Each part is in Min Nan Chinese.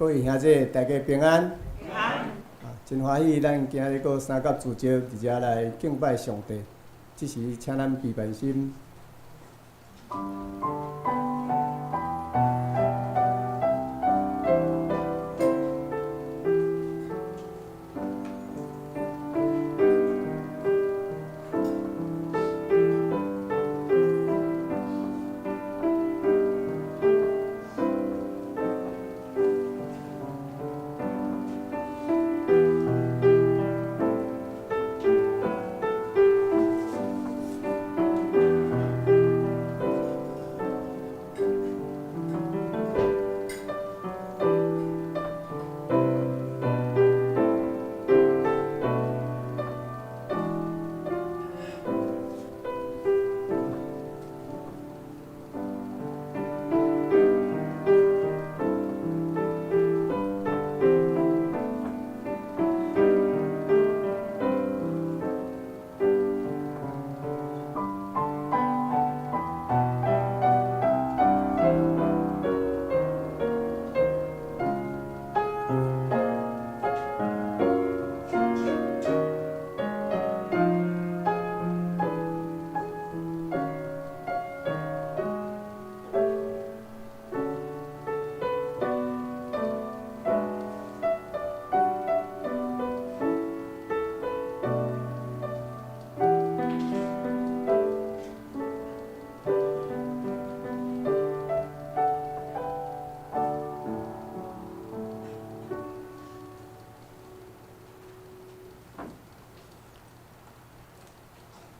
各位兄弟，大家平安。平安。啊，真歡喜，咱今日閣三甲聚集佇遮來敬拜上帝。這時，請咱閉目心。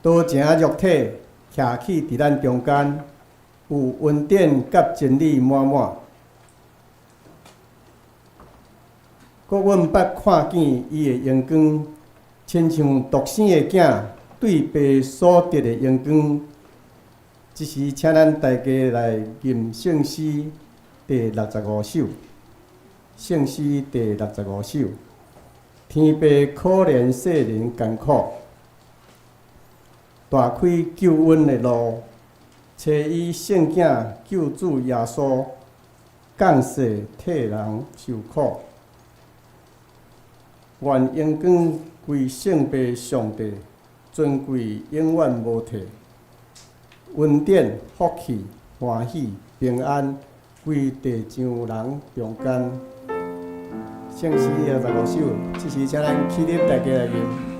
道成肉體，徛起佇咱中間，有恩典佮真理滿滿。閣阮捌看見伊的榮光，親像獨生的囝對爸所得的榮光。這時，請咱大家來吟聖詩第六十五首。聖詩第六十五首，天父可憐世人艱苦。大開救恩的路，差伊聖囝救主耶穌降世替人受苦，願榮光歸聖父上帝，尊貴永遠無退。恩典、福氣、歡喜、平安，歸地上人中間。聖詩六十五首，這時請咱起立，大家來吟。天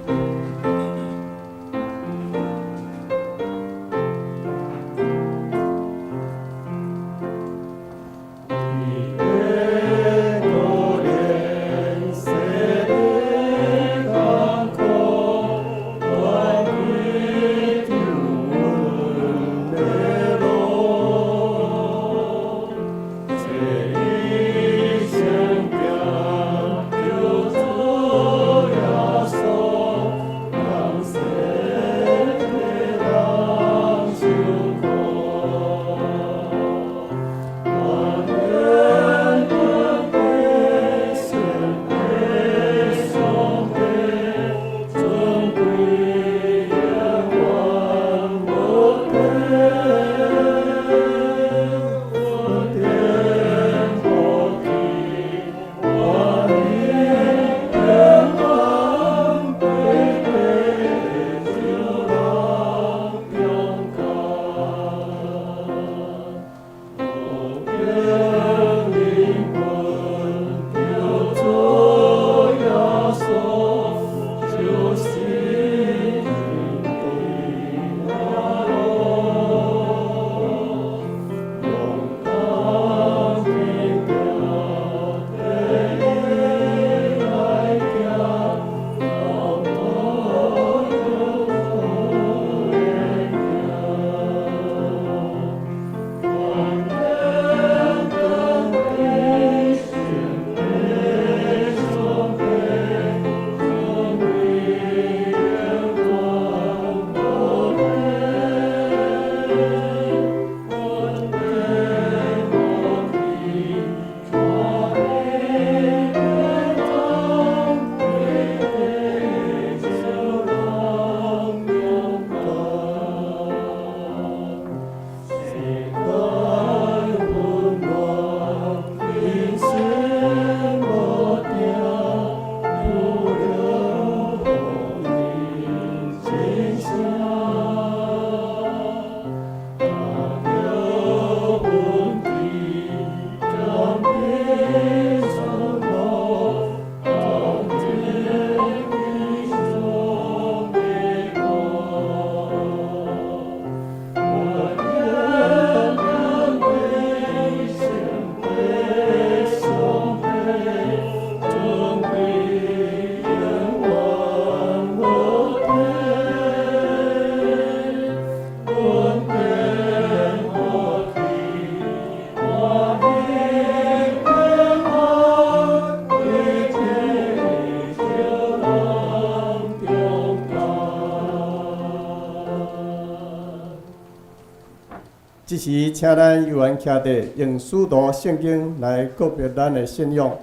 這時，請咱有緣徛佇用使徒聖經來告別咱的信仰，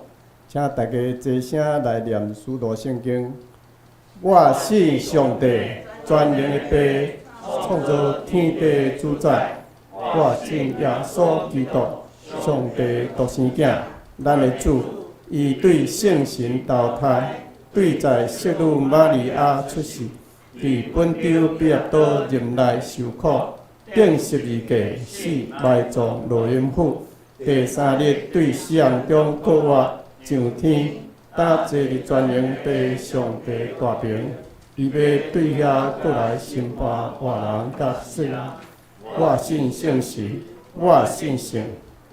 請大家齊聲來念使徒聖經。我信上帝，全能的父，創造天地主宰。我信耶穌基督，上帝獨生囝，咱的主。伊對聖神投胎，對在聖女瑪利亞出世，佇本丟彼拉多任內受苦，釘十字架死，埋葬落陰府。第三日對死人中復活，上天，搭坐佇全能父上帝大爿。伊欲對遐閣來審判活人佮死人。我信聖神，我信聖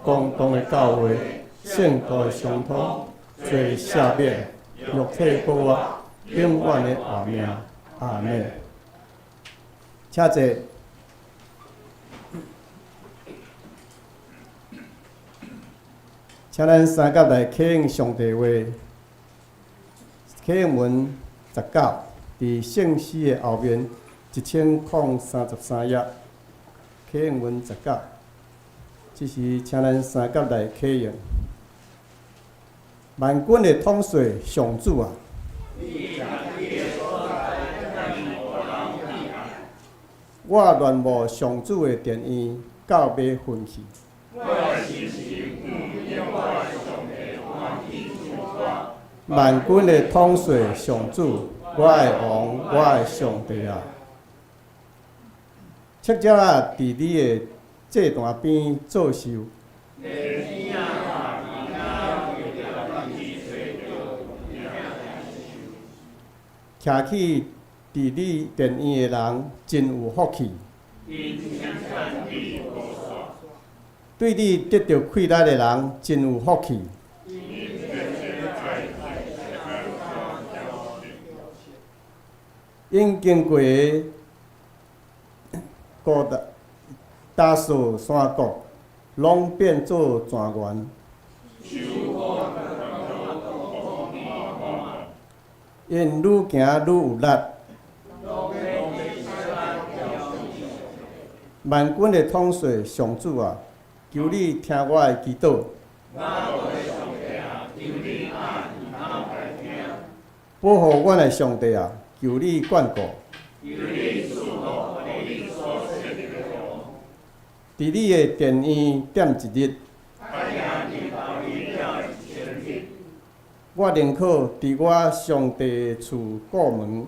公同的教會，聖徒的相通，罪赦免，肉體復活，永遠的活命。阿們。請坐。請咱三甲來啟應上帝話，啟應文19，佇聖詩的後面1033頁，啟應文十九，這時請咱三甲來啟應。萬軍的統帥上主啊！我戀慕上主的殿院，到欲昏去。萬軍的統帥上主，我的王，我的上帝啊！赤鳥仔佇你的祭壇邊做秀。徛起佇你殿院的人真有福氣。對你得著氣力的人真有福氣。𪜶經過的高達達索山谷，攏變做泉源。𪜶愈行愈有力。萬軍的統帥上主啊，求你聽我的祈禱。保護阮的上帝啊，求你眷顧。佇你的殿院踮一日，我寧可佇我上帝的厝顧門。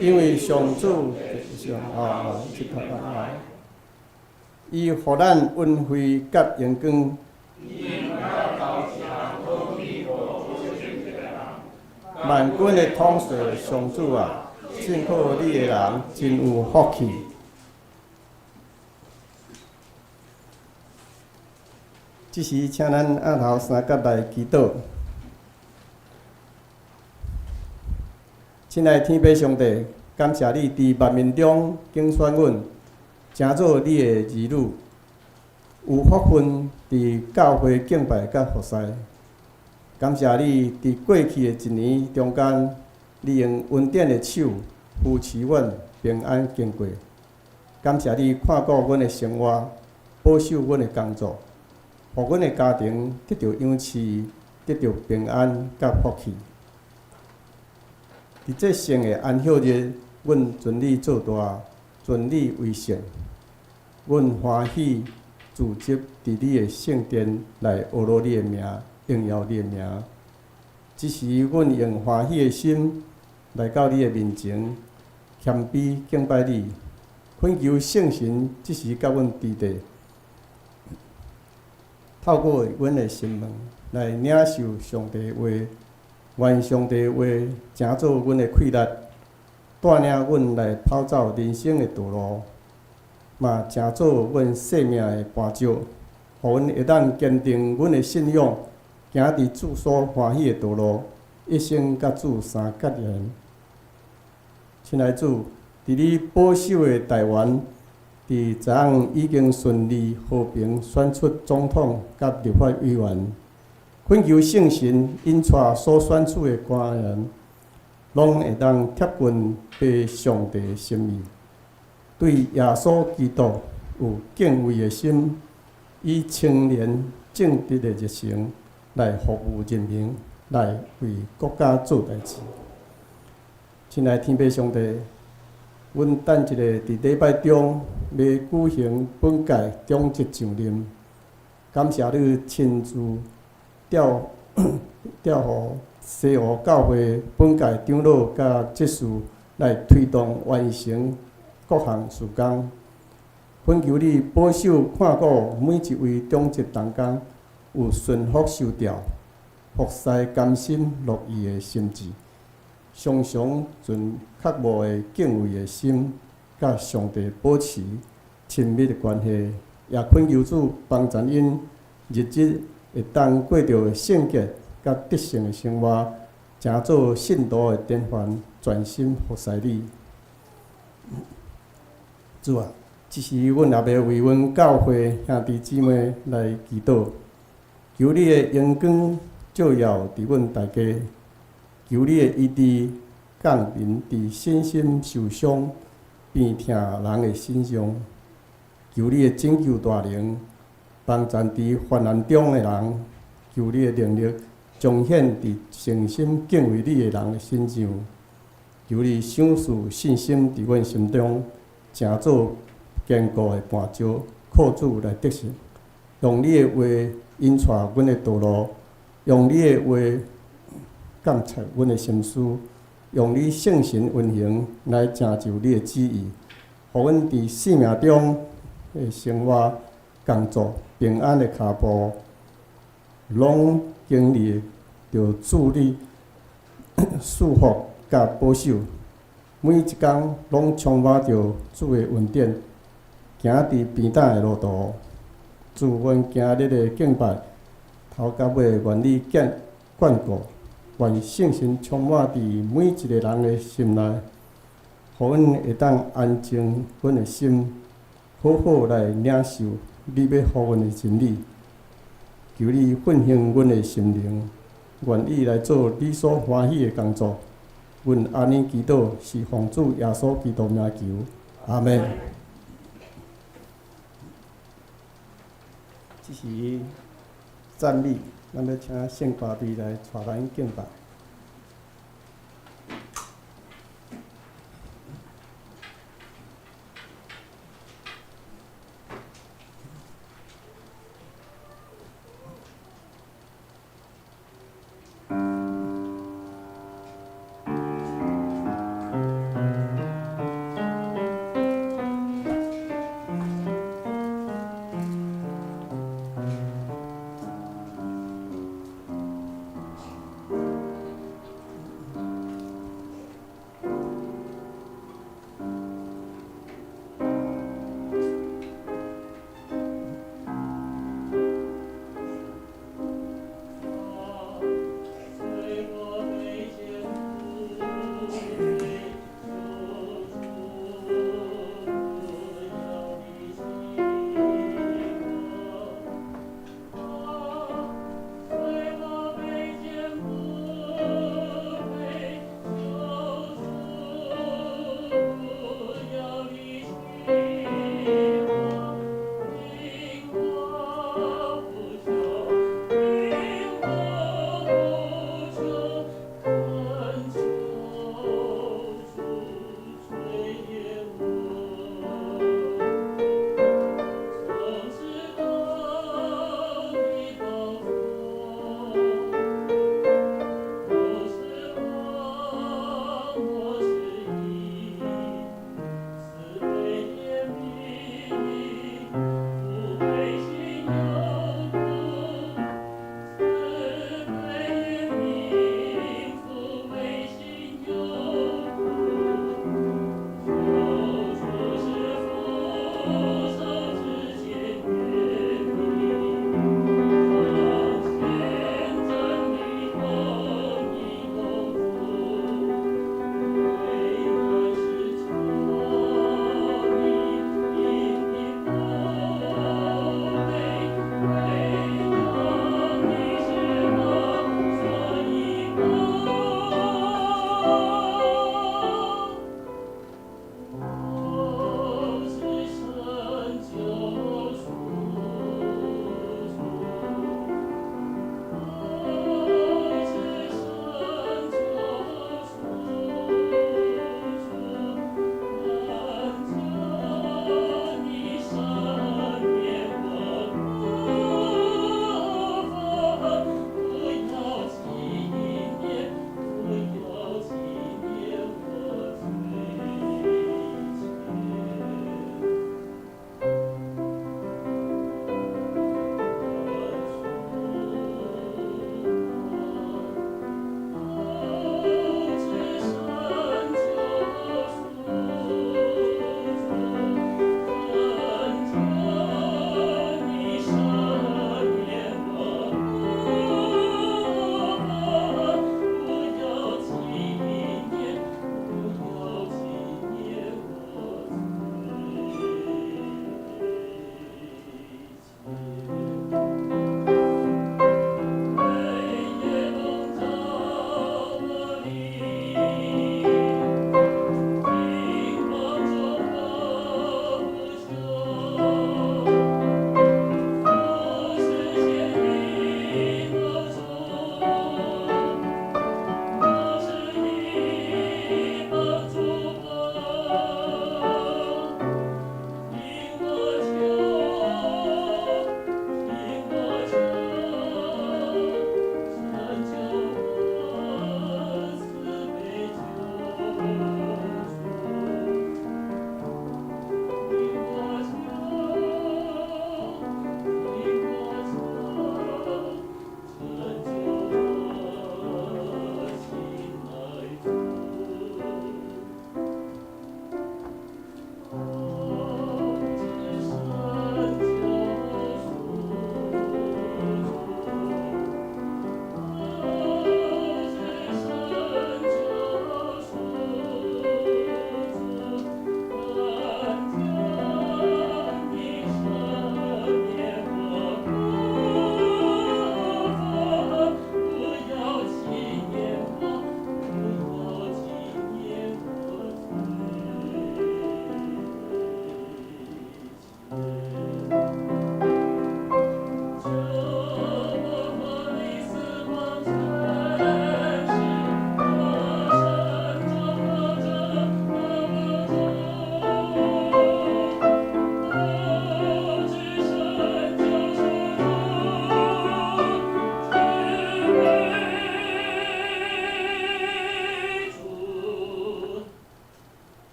因為上主，伊予咱恩惠佮榮光。萬軍的統帥上主啊，信靠你的人真有福氣。這時，請咱按頭三甲來祈禱。親愛的天父上帝，感謝你佇萬民中揀選阮，成做你的兒女，有福分佇教會敬拜佮服侍。感謝你佇過去的一年中間，你用恩典的手扶持阮平安經過。感謝你看顧阮的生活，保守阮的工作，予阮的家庭得著養飼，得著平安佮福氣。佇這聖的安息日，阮尊你做大，尊你為聖。阮歡喜聚集佇你的聖殿來阿羅你的名，榮耀你的名。這時，阮用歡喜的心來到你的面前，謙卑敬拜你，懇求聖神這時佮阮佇佇，透過阮的心門來領受上帝的話。願上帝的話成做阮的氣力，帶領阮來跑走人生的道路，嘛成做阮生命的絆石，予阮會當堅定阮的信仰，行佇主所歡喜的道路，一生佮主相結連。親愛主，佇你保守的台灣，佇昨昏已經順利和平選出總統佮立法委員。懇求聖神引帶所選出的官員，攏會當貼近父上帝的心意，對耶穌基督有敬畏的心，以清廉正直的熱誠來服務人民，來為國家做代誌。親愛天父上帝，阮等一下佇禮拜中欲舉行本屆長執上任，感謝你親自調調予西湖教會本屆長老佮執事來推動完成各項事工。懇求你保守看顧每一位長執同工有順服受調、服侍甘心樂意的心志，常常存渴慕的敬畏的心，佮上帝保持親密的關係，也懇求主幫助𪜶日日會當過著聖潔佮得勝的生活，成做信徒的典範，全心服侍你。主啊，這時阮也欲為阮教會兄弟姊妹來祈禱，求你的榮光照耀佇阮大家，求你的醫治降臨佇身心受傷、病疼人的身上，求你的拯救大能幫助佇患難中的人，求你的能力彰顯佇誠心敬畏你的人的身上，求你賞賜信心佇阮心中，成做堅固的絆石，靠主來得勝。用你的話引帶阮的道路，用你的話監察阮的心思，用你聖神運行來成就你的旨意，予阮佇生命中的生活、工作、平安的跤步，攏經歷著主你賜福佮保守，每一工攏充滿著主的恩典，行佇平坦的路途。主，阮今日的敬拜，頭到尾願你眷顧，願聖神充滿佇每一个人的心內，予阮會當安靜阮的心，好好來領受你欲予阮的真理。求你奮興阮的心靈，願意來做你所歡喜的工作。阮按呢祈禱，是奉主耶穌基督名求，阿們。這是讚美，咱欲請聖歌隊來帶咱敬拜。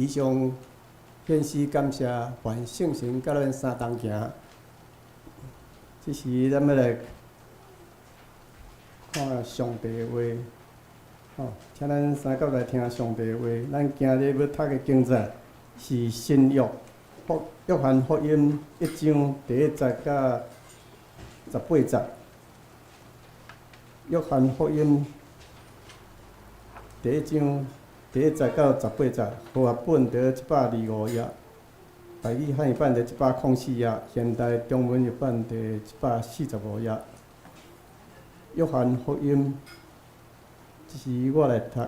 以上獻詩感謝願聖神佮咱相同行。這時咱欲來看上帝的話，吼，請咱三甲來聽上帝的話。咱今日欲讀的經節是新約福約翰福音一章第一節佮18節。約翰福音第一章第一節到十八節，和合本佇125頁，台語漢譯版佇104頁，現代中文譯版佇145頁。約翰福音，這時我來讀。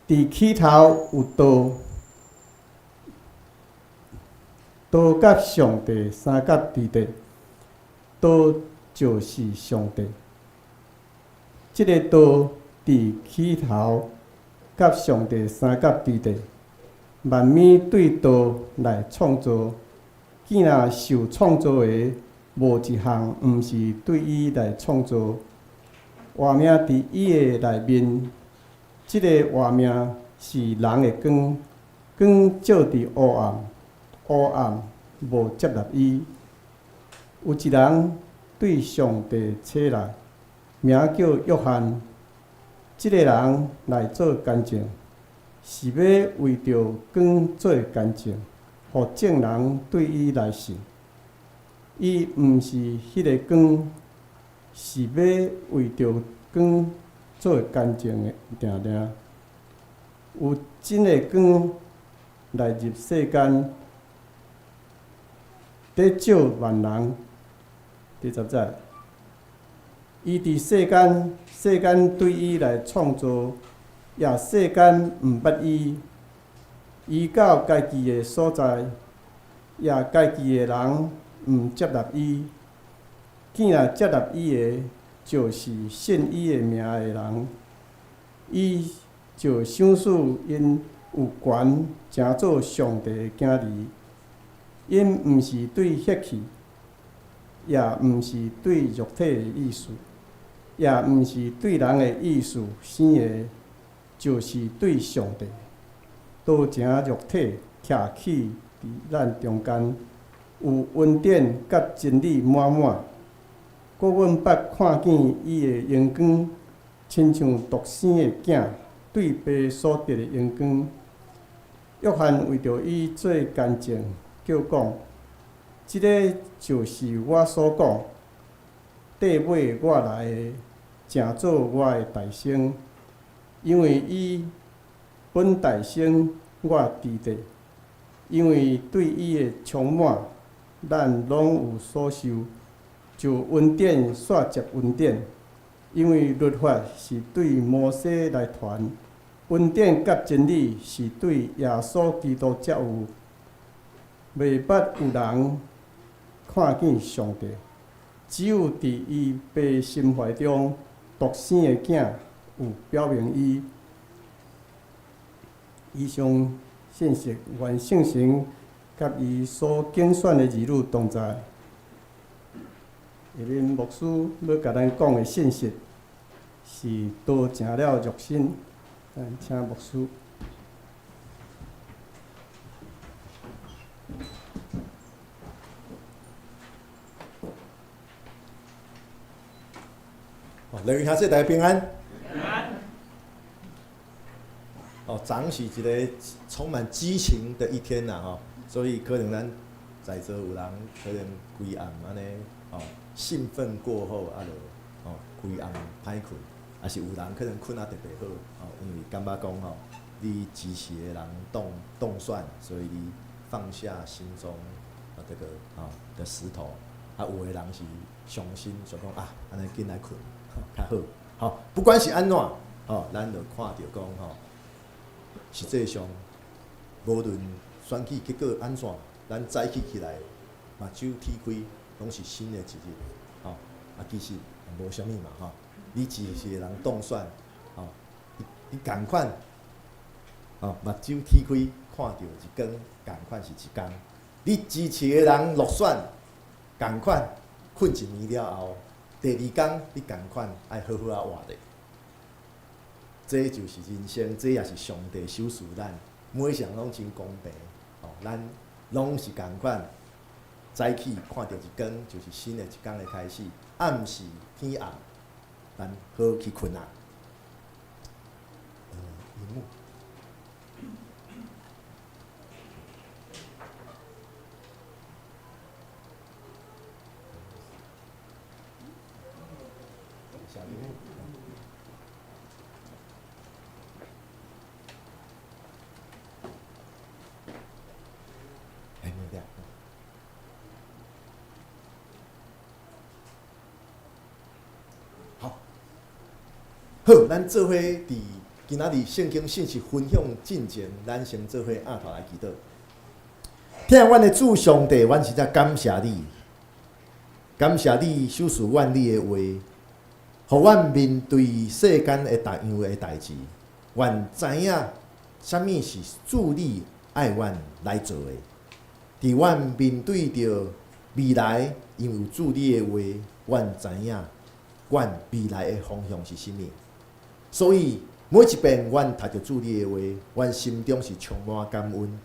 佇起頭有道，道佮上帝相佮佇咧，道就是上帝。這个道佇起頭佮上帝相佮佇咧，萬物對道來創造，既若受創造的，無一項毋是對伊來創造。活命佇伊的內面，這个活命是人的光，光照佇黑暗，黑暗無接納伊。有一人對上帝差來，名叫約翰。這个人來做見證，是欲為著光做見證，予眾人對伊來信。伊毋是彼个光，是欲為著光做見證的爾爾。有真的光來入世間，佇照萬人。第10節，伊佇世間，世間對伊來創造，也世間毋捌伊。伊到家己的所在，也家己的人毋接納伊。既若接納伊的，就是信伊的名的人，伊就賞賜𪜶有權成做上帝的囝兒。𪜶毋是對血氣，也毋是對肉體的意思，也毋是對人的意思生的，就是對上帝。道成肉體，徛起佇咱中間，有恩典佮真理滿滿。閣阮捌看見伊的榮光，親像獨生的囝對爸所得的榮光。約翰為著伊做見證，叫講：這个就是我所講，綴尾我來的，成做我的代先，因為伊本代先我佇咧，因為對伊的充滿，咱攏有所受，就恩典煞接恩典。因為律法是對摩西來傳，恩典佮真理是對耶穌基督才有。未捌有人看見上帝，只有佇伊爸心懷中獨生的囝有表明伊。以上信息，願聖神佮伊所揀選的兒女同在。下面牧師欲共咱講的信息是道成了肉身，咱請牧師。好，來賓兄弟大家平安。平安。哦，昨是一个充滿激情的一天啦，吼，所以可能咱在座有人可能規暗按呢，哦，興奮過後啊，就哦，規暗歹睏，抑是有人可能睏啊特別好，哦，因為感覺講吼，你支持的人當選，所以你放下心中啊這個啊的石頭，啊，有的人是傷心，想講啊，按呢緊來睏較好，吼，不管是按怎，吼，咱就看著講吼，實際上，無論選舉結果按怎，咱早起起來，目睭鐵開，攏是新的一日，吼，啊，其實無啥物嘛，吼，你支持的人當選，吼，伊仝款，吼，目睭鐵開，看著日光，仝款是一工。你支持的人落選，仝款，睏一暝了後，第二工你仝款愛好好仔活咧。這就是人生，這也是上帝賞賜咱，每項攏真公平，吼，咱攏是仝款。早起看著日光，就是新的一工的開始。暗時天暗，咱好去睏啊。螢幕。小螢幕。哎，沒有。好，好，咱做伙佇今仔日聖經信息分享進前，咱先做伙徛頭來祈禱。疼阮的主上帝，阮實在感謝你，感謝你賞賜阮你的話，予阮面對世間的逐樣的代誌，阮知影啥物是主你愛阮來做的。佇阮面對著未來，因為有主你的話，阮知影阮未來的方向是啥物。所以每一遍阮讀著主你的話，阮心中是充滿感恩。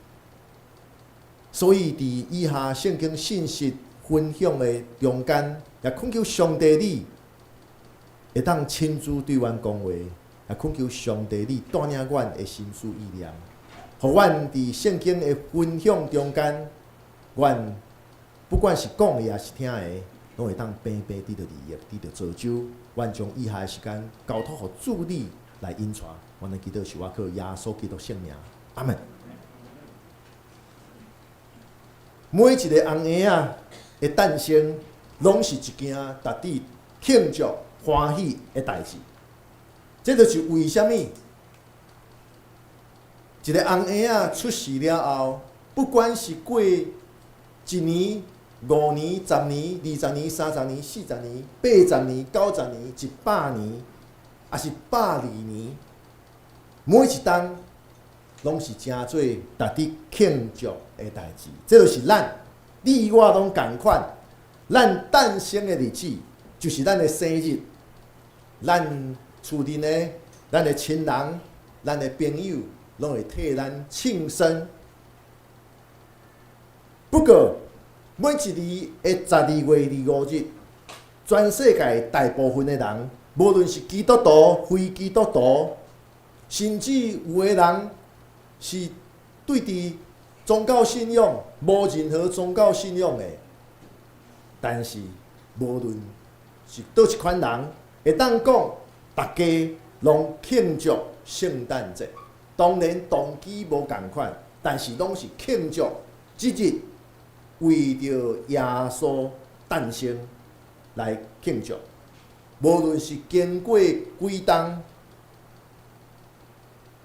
所以佇以下聖經信息分享的中間，也懇求上帝你會當親自對阮講話，也懇求上帝你帶領阮的心思意念，予阮佇聖經的分享中間，阮不管是講的抑是聽的，攏會當平白得著利益，得著造就。阮將以下的時間交託予主你來引帶，阮的祈禱是倚靠耶穌基督聖名，阿門。每一個紅嬰仔的誕生，攏是一件值得慶祝、歡喜的代誌。這就是為啥物一個紅嬰仔出世了後，不管是過一年、5年、10年、20年、30年、40年、80年、90年、100年，抑是120年，每一冬攏是成做值得慶祝的代誌。這就是咱你我攏仝款，咱誕生的日子就是咱的生日，咱厝內的、咱的親人、咱的朋友，攏會替咱慶生。不過，每一年的12月25日，全世界大部分的人，無論是基督徒、非基督徒，甚至有的人是對佇宗教信仰無任何宗教信仰的，但是無論是佗一款人，會當講，大家攏慶祝聖誕節。當然動機無仝款，但是攏是慶祝這日為著耶穌誕生來慶祝。無論是經過幾冬，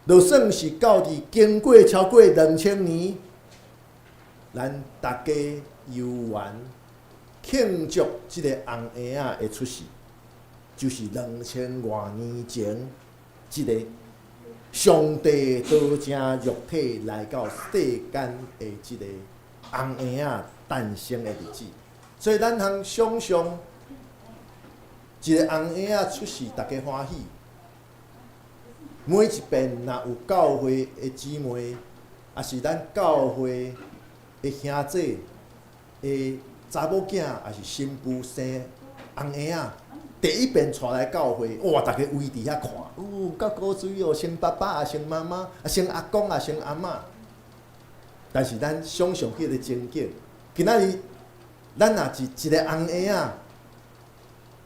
就算是到佇經過超過2000年，咱大家猶原慶祝這個紅嬰仔的出世，就是2000外年前這個上帝道成肉體來到世間的這個紅嬰仔誕生的日子。所以咱通想像，一個紅嬰仔出世，大家歡喜。每一遍若有教會的姊妹，抑是咱教會的兄弟的查某囝，抑是新婦生紅嬰仔，第一遍帶來教會，哇！逐家圍佇遐看，哦，夠古錐哦，生爸爸啊，生媽媽，啊，生阿公啊，生阿嬤。但是咱想像彼個情景，今仔日咱若是一個紅嬰仔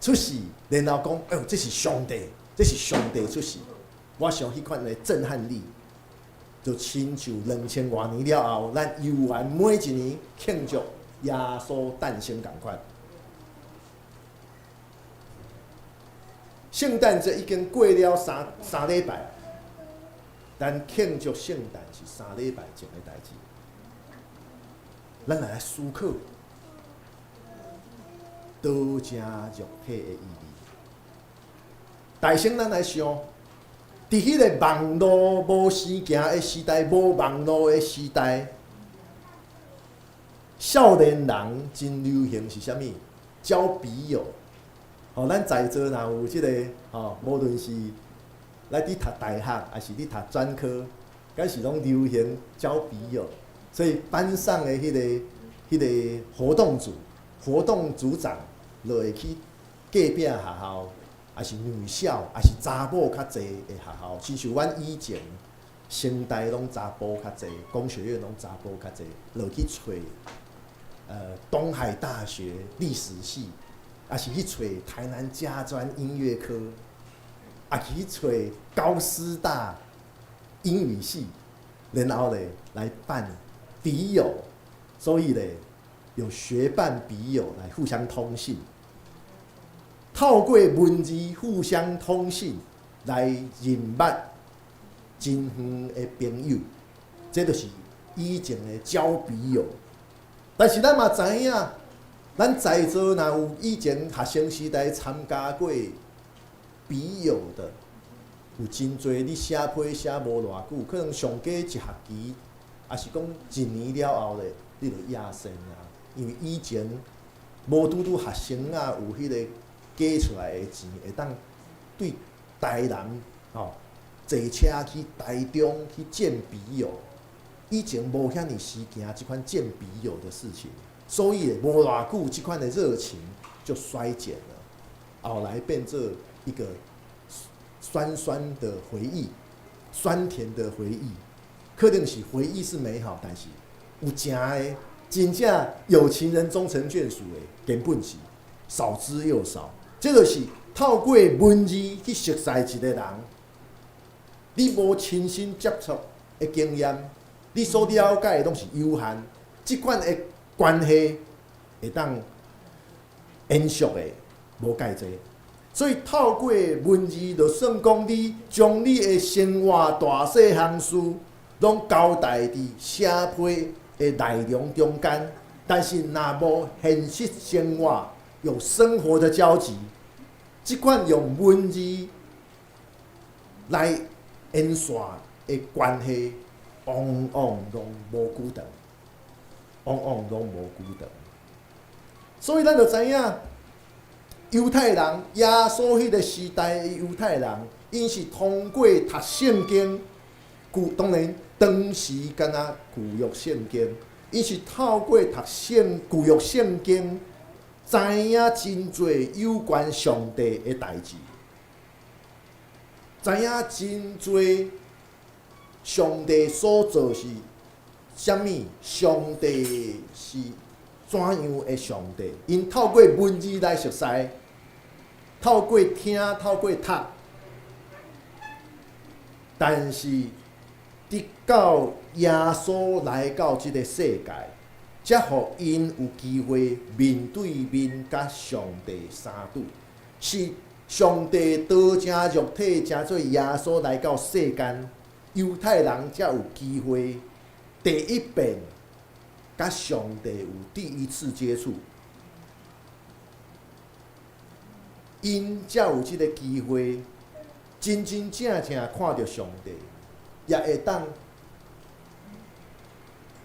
出世，然後講，哎喲，這是上帝，這是上帝出世。我想彼款的震撼力，就親像2000外年了後，咱猶原每一年慶祝耶穌誕生仝款。聖誕節已經過了三禮拜，咱慶祝聖誕是三禮拜前的代誌。咱來思考道成肉體的意義。大先咱來想，佇彼個網路無生行的時代，無網路的時代，少年人真流行是啥物？交筆友。吼，咱在座若有這個吼，無論是來佇讀大學，抑是你讀專科，敢是攏流行交筆友，所以班上的彼個活動組長，就會去隔壁學校，抑是女校，抑是查某較濟的學校。親像阮以前成大攏查埔較濟，工學院攏查埔較濟，落去揣東海大學歷史系，抑是去揣台南家專音樂科，抑去揣高師大英語系，然後咧來辦筆友，所以咧有學伴筆友來互相通信，透過文字互相通信來認捌真遠的朋友，這就是以前的交筆友。但是咱嘛知影，咱在座若有以前學生時代參加過筆友的，有真濟你寫批寫無偌久，可能上加一學期，抑是講一年了後咧，你就厭線啊。因為以前無拄拄學生啊有彼個加出來的錢，會當對台南吼坐車去台中去見筆友。以前無遐爾時行這款見筆友的事情，所以無偌久，這款的熱情就衰減了，後來變做一個酸酸的回憶，酸甜的回憶。可能是回憶是美好，但是有誠的真正有情人終成眷屬的，根本是少之又少。這就是透過文字去熟似一個人，你無親身接觸的經驗，你所了解的攏是有限。這款的關係會當延續的無蓋濟。所以透過文字，就算講你將你的生活大細項事，攏交代佇寫批的內容中間，但是若無現實生活有生活的交集，這款用文字來連線的關係，往往攏無久長，往往攏無久長。所以咱就知影，猶太人耶穌彼個時代的猶太人，𪜶是通過讀聖經，舊當然當時敢若舊約聖經，𪜶是透過讀聖舊約聖經，知影真濟有關上帝的代誌，知影真濟上帝所做是啥物，上帝是怎樣的上帝？𪜶透過文字來熟似，透過聽，透過讀，但是直到耶穌來到這個世界，才予𪜶有機會面對面佮上帝相拄。是上帝道成肉體，成做耶穌來到世間，猶太人才有機會第一遍佮上帝有第一次接觸，𪜶才有這個機會，真真正正看著上帝，也會當，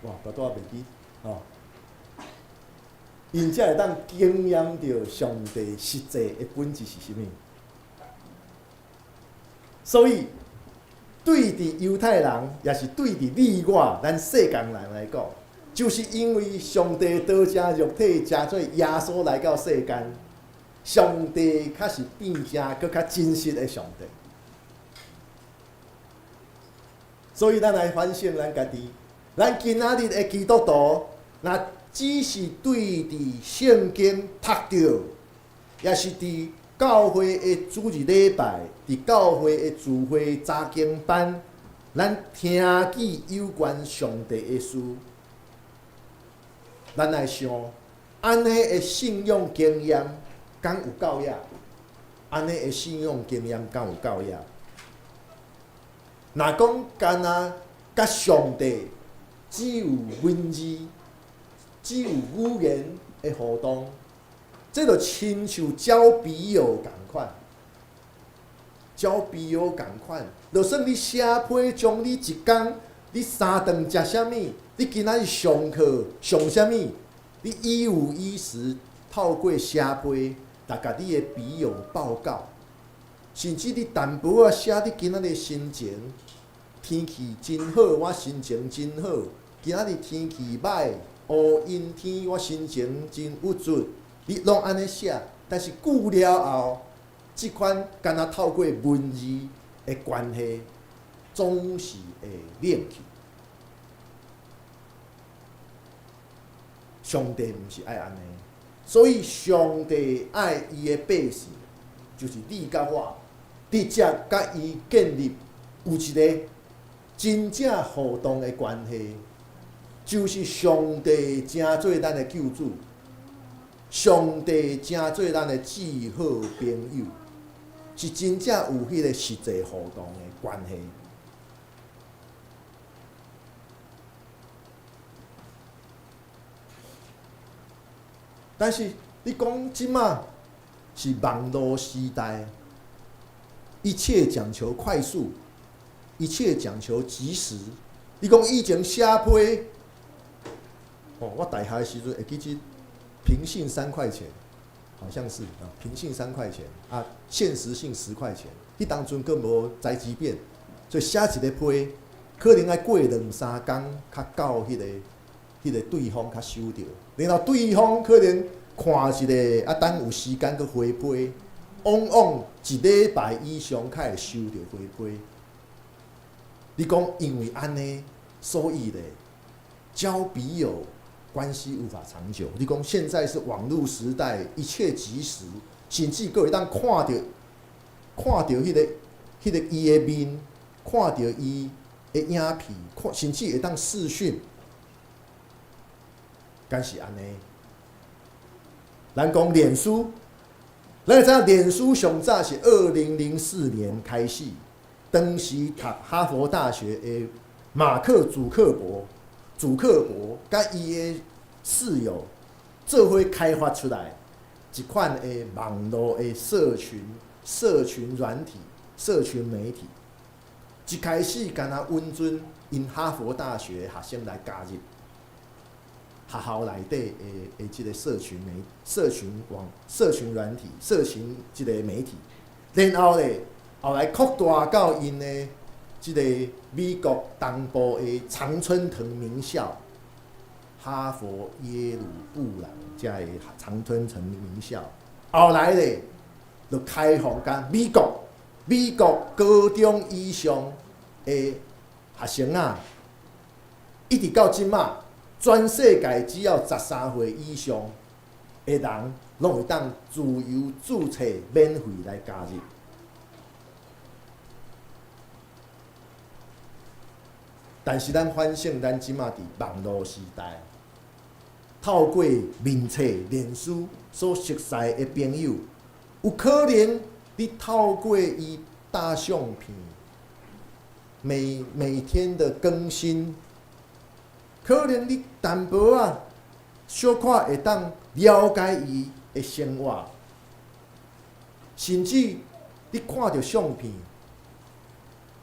哇，巴肚仔袂記，吼，𪜶才會當經驗著上帝實際的本質是啥物。所以，對佇猶太人，也是對佇你我咱世間人來講，就是因為上帝道成肉體，成做耶穌來到世間，上帝較是變成閣較真實的上帝。所以，咱來反省咱家己，咱今仔日的基督徒，若只是對佇聖經讀著，抑是佇教會的主日禮拜，佇教會的聚會查經班，咱聽見有關上帝的事，咱來想，按呢的信仰經驗，敢有夠矣？按呢的信仰經驗敢有夠矣？若講干焦佮上帝只有文字、只有語言的互動，這就親像交筆友仝款，交筆友仝款，就算你寫批將你一工你三頓食啥物，你今仔日上課上啥物，你一五一十透過寫批來共你的筆友報告，甚至你淡薄仔寫你今仔日心情，天氣真好，我心情真好。今仔日天氣䆀，烏陰天，我心情真鬱卒。你攏按呢寫，但是久了後，這款敢若透過文字的關係，總是會冷去。上帝毋是愛按呢，所以上帝愛伊的百姓，就是你佮我，直接佮伊建立有一個真正互動的關係，就是上帝成做咱的救主，上帝成做咱的至好朋友，是真正有彼個實際互動的關係。但是你講這馬是網路時代，一切講求快速，一切講求即時。你講以前寫批，哦，我大學的時陣會記得平信3塊錢，好像是啊，平信三塊錢啊，限時信10塊錢。彼當陣閣無宅急便，所以寫一个批，可能愛過兩三工，較到彼個對方較收著，然後對方可能看一下，啊等有時間閣回批，往往一禮拜以上較會收著回批。你講因為按呢，所以咧交筆友關係無法長久。你講現在是網路時代，一切即時，甚至閣會當看著彼個伊的面，看著伊的影片，看甚至會當視訊。敢是按呢？咱講臉書，咱會知影臉書上早是2004年開始，當時讀哈佛大學的馬克·祖克伯，祖克伯佮伊的室友做伙開發出來一款的網路的社群軟體、社群媒體。一開始敢若允准𪜶哈佛大學學生來加入。學校內底的這个社群網、社群軟體、社群這个媒體，然後咧，後來擴大到𪜶的這个美國東部的常春藤名校，哈佛、耶魯、布朗遮个常春藤名校，後來咧，就開放共美國高中以上的學生啊，一直到這馬。全世界只要13歲以上的人，攏會當自由註冊、免費來加入。但是咱反省，咱這馬佇網路時代，透過面冊、臉書所熟似的朋友，有可能你透過伊搭相片，每每天的更新。可能你淡薄仔小可會當了解伊的生活，甚至你看著相片，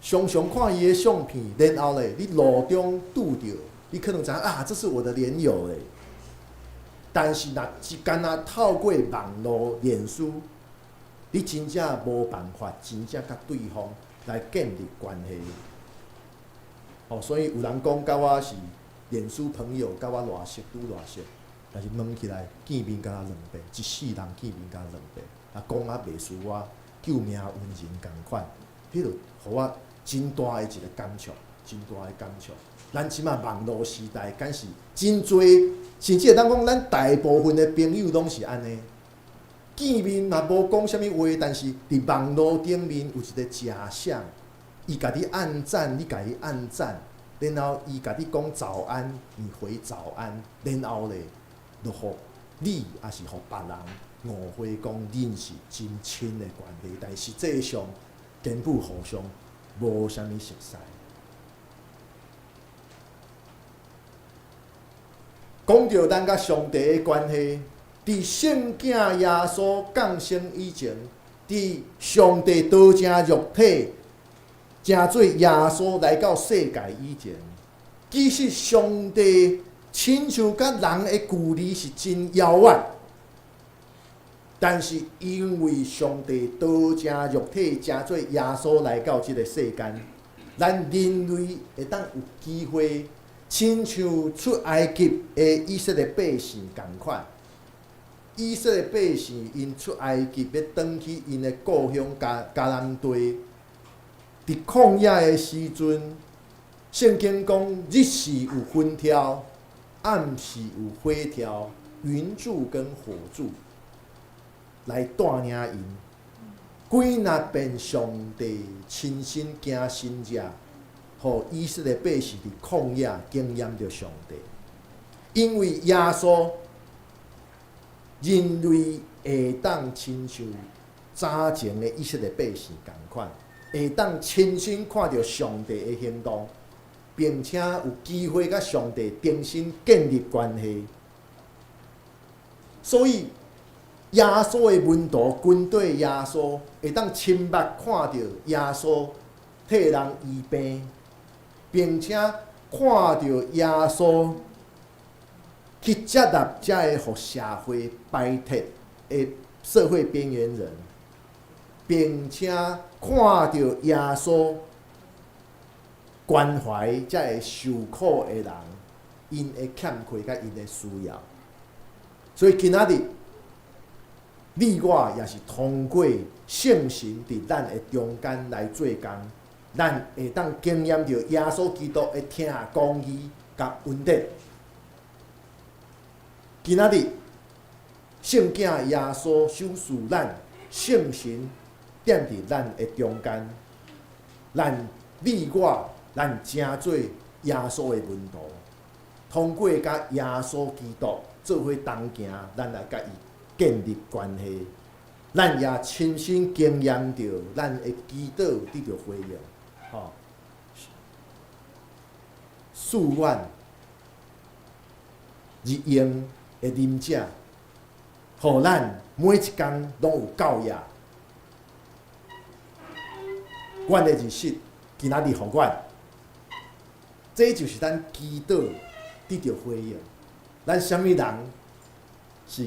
常常看伊的相片，然後咧，你路中拄著，你可能知影啊，這是我的連友咧。但是若是干焦透過網路、臉書，你真正無辦法真正佮對方來建立關係。哦，所以有人講佮我是臉書朋友，佮我偌熟，拄偌熟，但是問起來見面敢若兩遍，一世人見面敢若兩遍，啊，講啊袂輸我救命恩人仝款，彼就予我真大的一个感觸，真大的感觸。咱這馬網路時代，敢是真濟，甚至會當講，咱大部分的朋友攏是按呢，見面嘛無講啥物話，但是佇網路頂面有一个假象，伊共你按讚，你共伊按讚，然後伊共你講早安，你回早安，然後咧，就予你抑是予別人誤會講恁是真親的關係，但實際上根本互相無啥物熟似。講著咱佮上帝的關係，佇聖囝耶穌降生以前，佇上帝道成肉體，成做耶穌來到世界以前，其實上帝親像佮人的距離是真遙遠。但是因為上帝道成肉體，成做耶穌來到這個世間，咱人類會當有機會，親像出埃及的以色列百姓仝款。以色列百姓𪜶出埃及欲轉去𪜶的故鄉迦迦南地，佇曠野的時陣，聖經講日時有雲柱，暗時有火柱，雲柱跟火柱來帶領𪜶。幾若遍上帝親身行神跡，予以色列百姓佇曠野經驗著上帝，因為耶穌，人類會當親像早前的以色列百姓仝款，會當親身看著上帝的行動，並且有機會佮上帝重新建立關係。所以，耶穌的門徒跟綴耶穌，會當親目看著耶穌替人醫病，並且看著耶穌去接納遮个予社會排斥的社會邊緣人，並且看著耶穌關懷遮个受苦的人，𪜶的欠缺佮𪜶的需要。所以今仔日，你我也是通過聖神佇咱的中間來做工，咱會當經驗著耶穌基督的疼公義佮恩典。今仔日，聖囝耶穌賞賜咱聖神踮佇咱的中間，咱你我咱成做耶穌的門徒，通過佮耶穌基督做伙同行，咱來佮伊建立關係，咱也親身經驗著咱的祈禱得著回應，吼。賜阮日用的啉食，予咱每一工攏有夠額。阮的日食，今仔日予阮，這就是咱祈禱得著回應。咱啥物人是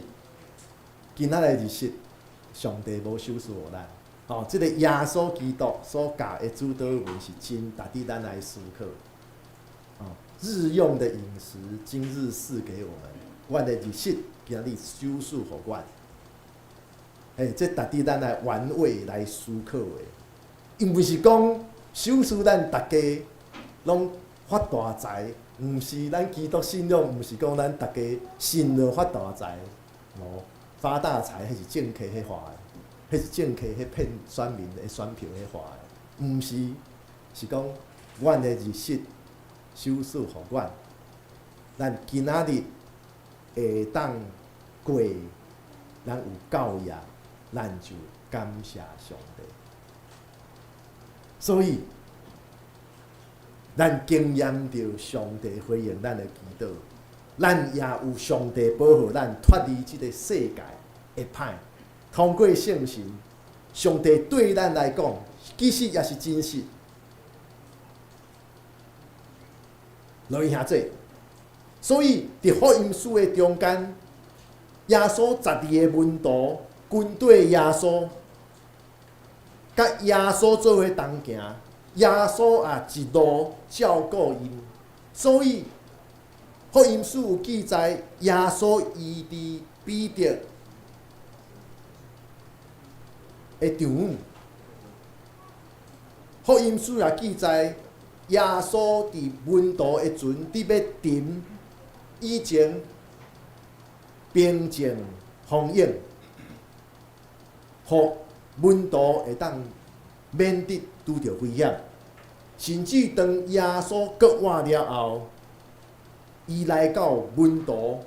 今仔日的日食，上帝無賞賜予咱。吼，這個耶穌基督所教的主禱文是真值得咱來思考。日用的飲食，今日賜給我們。阮的日食，今日賞賜予阮。嘿，這值得咱來玩味來思考的。伊毋是講賞賜咱逐家攏發大財，毋是咱基督信仰，毋是講咱逐家信了發大財，無發大財，彼是政客彼話的，彼是政客彼騙選民的選票彼話的，毋是，是講阮的日食賞賜予阮，咱今仔日會當過，咱有夠額，咱就感謝上帝。所以，咱經驗著上帝回應咱的祈禱，咱也有上帝保護咱脫離這個世界的歹。通過聖神，上帝對咱來講，其實也是真實。落去兄弟，所以佇福音書的中間，耶穌12个門徒跟綴耶穌，佮耶穌做伙同行，耶穌也一路照顧𪜶。所以福音書有記載，耶穌醫治彼得的丈母。福音書也記載，耶穌佇門徒的船佇欲沉以前，平靜風湧，予門徒會當免得拄著危險。甚至當耶穌復活了後，伊來到門徒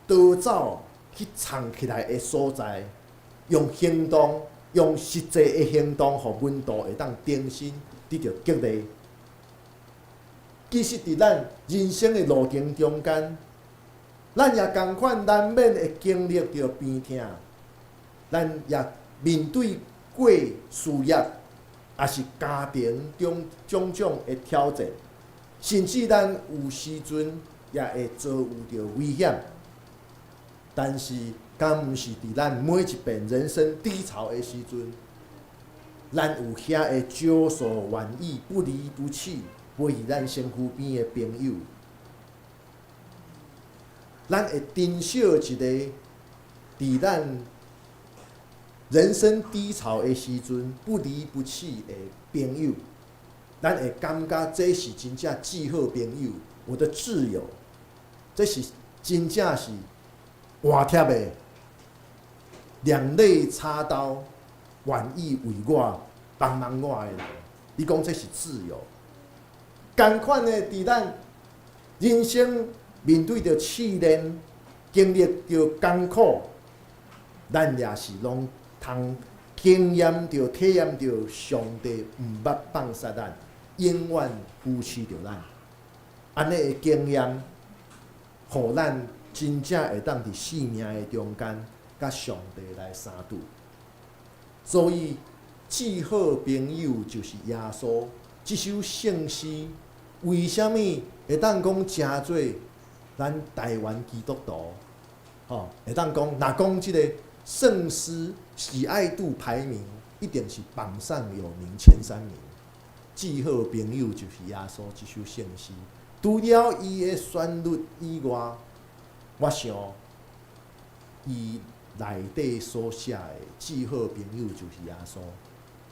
逃走去藏起來的所在，用行動，用實際的行動，予門徒會當重新得著激勵。其實，佇咱人生的路程中間，咱也仝款難免會經歷著病痛，咱也面對過事業，抑是家庭中種種的挑戰，甚至咱有時陣也會遭遇著危險。但是，敢毋是佇咱每一遍人生低潮的時陣，咱有遐个少數願意不離不棄陪佇咱身軀邊的朋友，咱會珍惜一個佇咱人生低潮的時陣不離不棄的朋友，咱會感覺這是真正至好朋友，我的摯友，這是真正是換貼的，兩肋插刀，願意為我幫忙我的人。你講這是摯友，仝款的佇咱人生面對著試煉，經歷著艱苦，咱也是攏通經驗著、體驗著上帝毋捌放殺咱，永遠扶持著咱。按呢的經驗，予咱真正會當佇生命的中間，佮上帝來相拄。所以，至好朋友就是耶穌。這首聖詩為啥物會當講誠做咱台灣基督徒？吼，會當講，若講這個聖詩喜愛度排名，一定是榜上有名前三名。至好朋友就是耶穌這首聖詩。除了伊的旋律以外，我想伊內底所寫的至好朋友就是耶穌，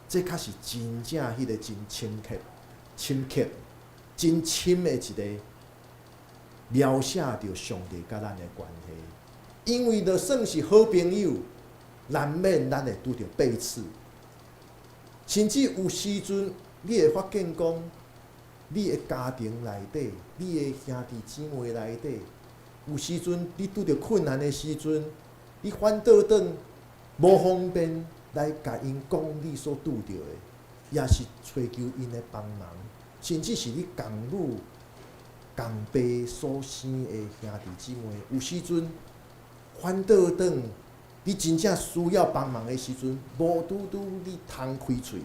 這較是真正彼個真深刻、深刻、真深的一個描寫著上帝佮咱的關係。因為就算是好朋友，難免咱會拄著背刺，甚至有時陣你會發現講，你的家庭內底，你的兄弟姊妹內底，有時陣你拄著困難的時陣，你反倒轉無方便來共𪜶講你所拄著的，也是揣求𪜶的幫忙，甚至是你仝母仝爸所生的兄弟姊妹，有時陣反倒轉，你真正需要幫忙的時陣，無拄拄你通開喙，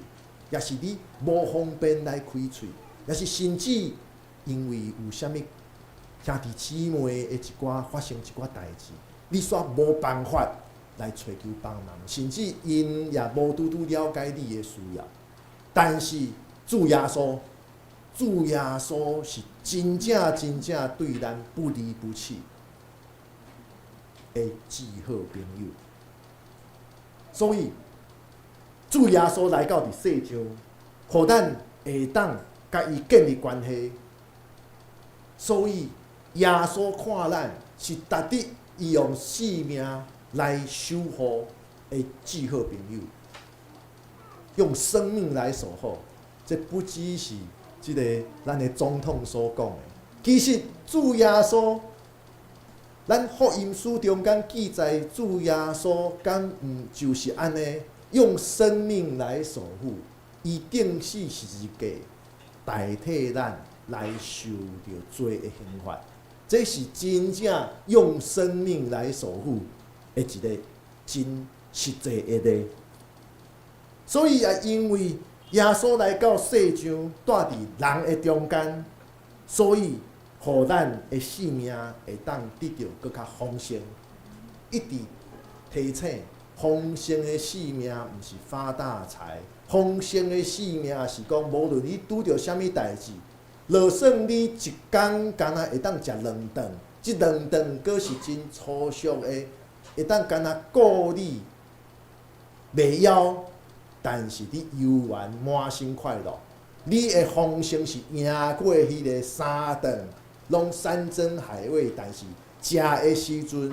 也是你無方便來開喙，也是甚至因為有啥物兄弟姊妹的一寡發生一寡代誌，你煞無辦法來揣求幫忙，甚至𪜶也無拄拄了解你的需要。但是主耶穌，主耶穌是真正真正對咱不離不棄的至好朋友。所以主耶穌來到佇世上，予咱會當佮伊建立關係。所以耶穌看咱是值得伊用性命來守護的至好朋友，用生命來守護。這不只是這個咱的總統所講的，其實主耶穌，咱福音書中間記載，主耶穌敢毋就是按呢，用生命來守護，伊釘死十字架，代替咱來受著罪的刑罰。這是真正用生命來守護的一個真實際的例。所以也因為耶穌來到世上，蹛佇人的中間，所以予咱的生命會當得著閣較豐盛。一直提醒，豐盛的生命毋是發大財，豐盛的生命是講，無論你拄著啥物代誌，就算你一工干焦會當食兩頓，這兩頓閣是真粗俗的，會當干焦顧你袂枵，但是你猶原滿心快樂。你的豐盛是贏過彼个三頓攏山珍海味，但是食的時陣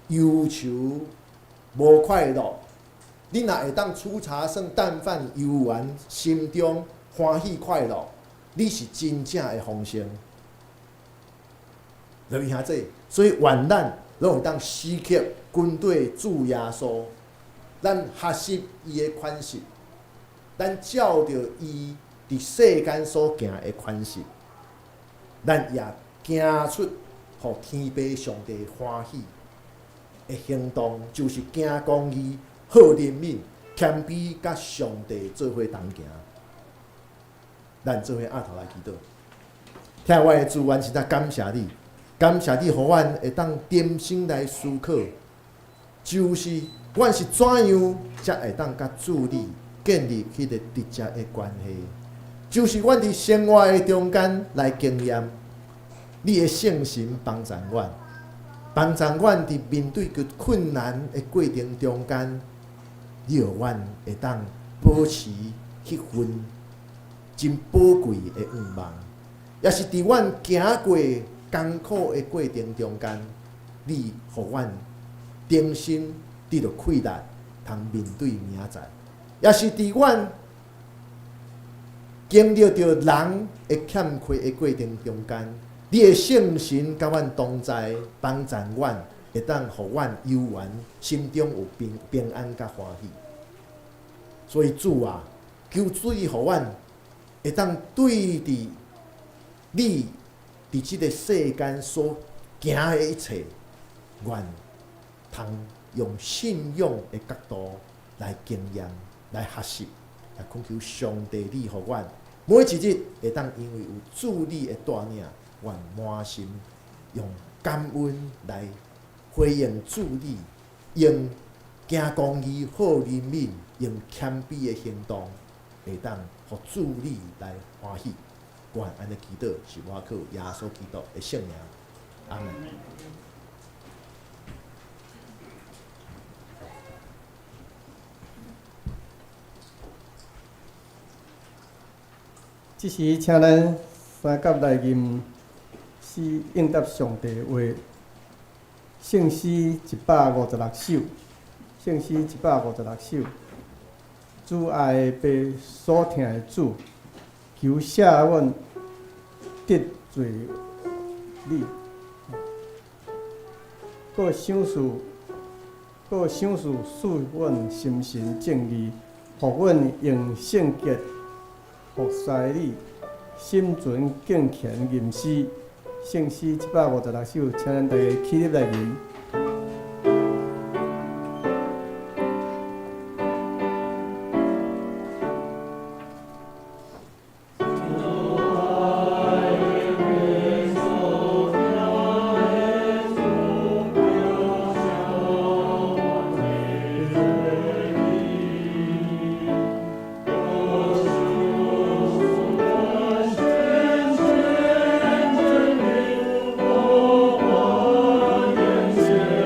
憂愁無快樂。你若會當粗茶剩淡飯，猶原心中歡喜快樂，你是真正的豐盛。落去兄弟，所以願咱攏會當時刻跟綴主耶穌，咱學習伊的款式，咱照著伊佇世間所行的款式，咱也行出予天父上帝歡喜的行動，就是行公義、好憐憫、謙卑，佮上帝做伙同行。咱做伙徛頭來祈禱，疼我的主，阮實在感謝你，感謝你，予阮會當重新來思考，就是阮是怎樣才會當佮主你建立彼个直接的關係，就是阮佇生活的中間來經驗你的聖神幫助阮，幫助阮佇面對著困難的過程中間，你予阮會當保持彼份真寶貴的願望，也是佇阮行過艱苦的過程中間，你予阮重新得著氣力，通面對明仔載；也是佇阮經歷著人的欠缺的過程中間，你的聖神佮阮同在，幫助阮，會當予阮猶原心中有平平安佮歡喜。所以主啊，求主予阮會當對佇你佇這个世間所行的一切，阮通用信仰的角度來經驗、來學習，來懇求上帝你予阮每一日會當因為有主你的帶領，阮滿心用感恩來回應主你，用行公義、好憐憫、用謙卑的行動，會當予主你來歡喜。阮按呢祈禱，是我靠耶穌基督的聖名，阿們。這時，請咱三甲來吟詩應答上帝話，聖詩156首，聖詩156首。主愛爸所疼的子，求赦阮得罪你，閣賞賜，閣賞賜賜阮心神正義，予阮用聖潔服侍你，心存敬虔吟詩，聖詩156首，請咱大家起立來吟。主。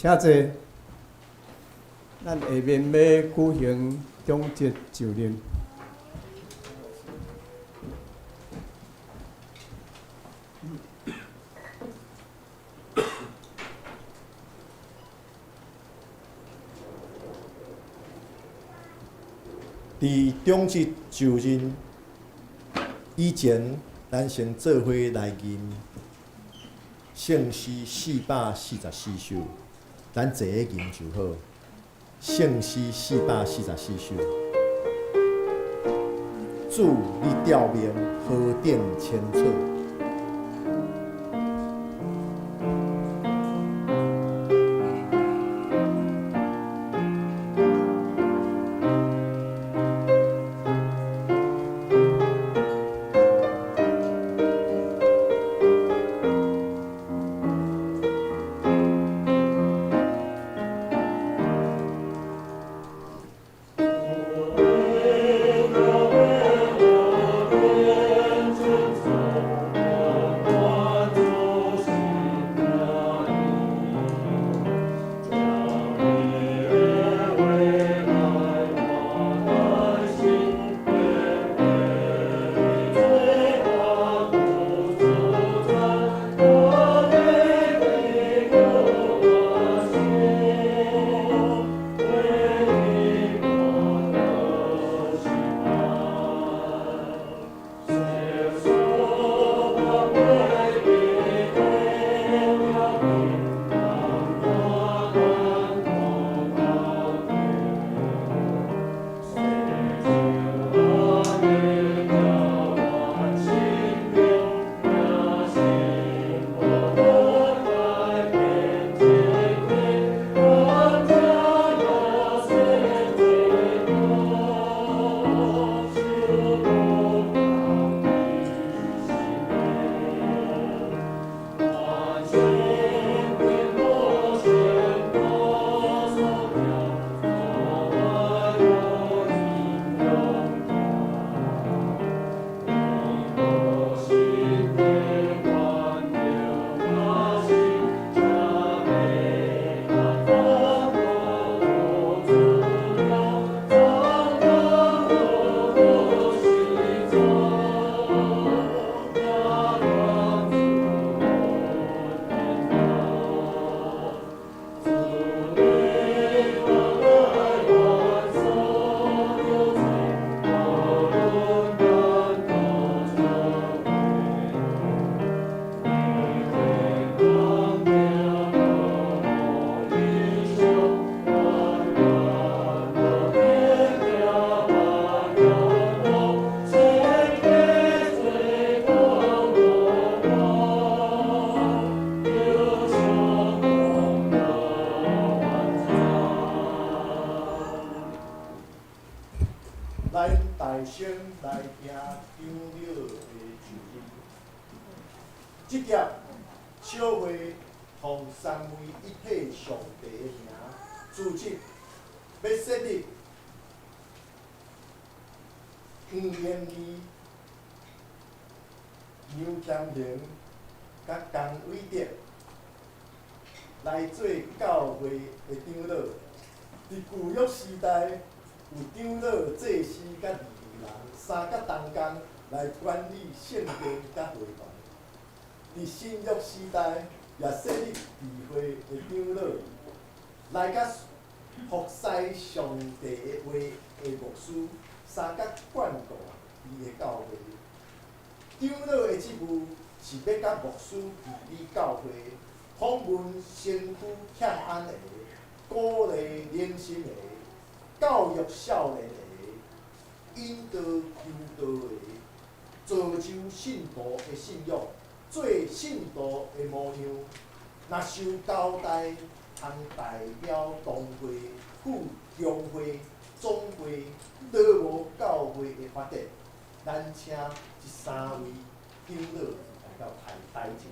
請坐。咱下面欲舉行長執就任。佇長執就任以前，咱先做伙來吟聖詩444首，咱坐咧吟就好。聖詩444首，主你照明何等清楚。咱大聲來聽長老的就任。這届小會奉三位一體上帝的名，組織欲設立黃延義、楊謙榮佮江偉德來做教會的長老。佇舊約時代，有長老、祭司佮利未人三角同工來管理聖殿佮會堂。佇新約時代，也設立議會的長老來佮服侍上帝的話的牧師相佮管顧伊的教會。長老的職務是欲佮牧師治理教會，訪問身軀欠安的，鼓勵靈心的，教育少年的，引導求道的，造就信徒的信仰，做信徒的模樣。若受交代，通代表同會赴公會、總會、倒無教會的發展。咱請這三位長老來到台台前。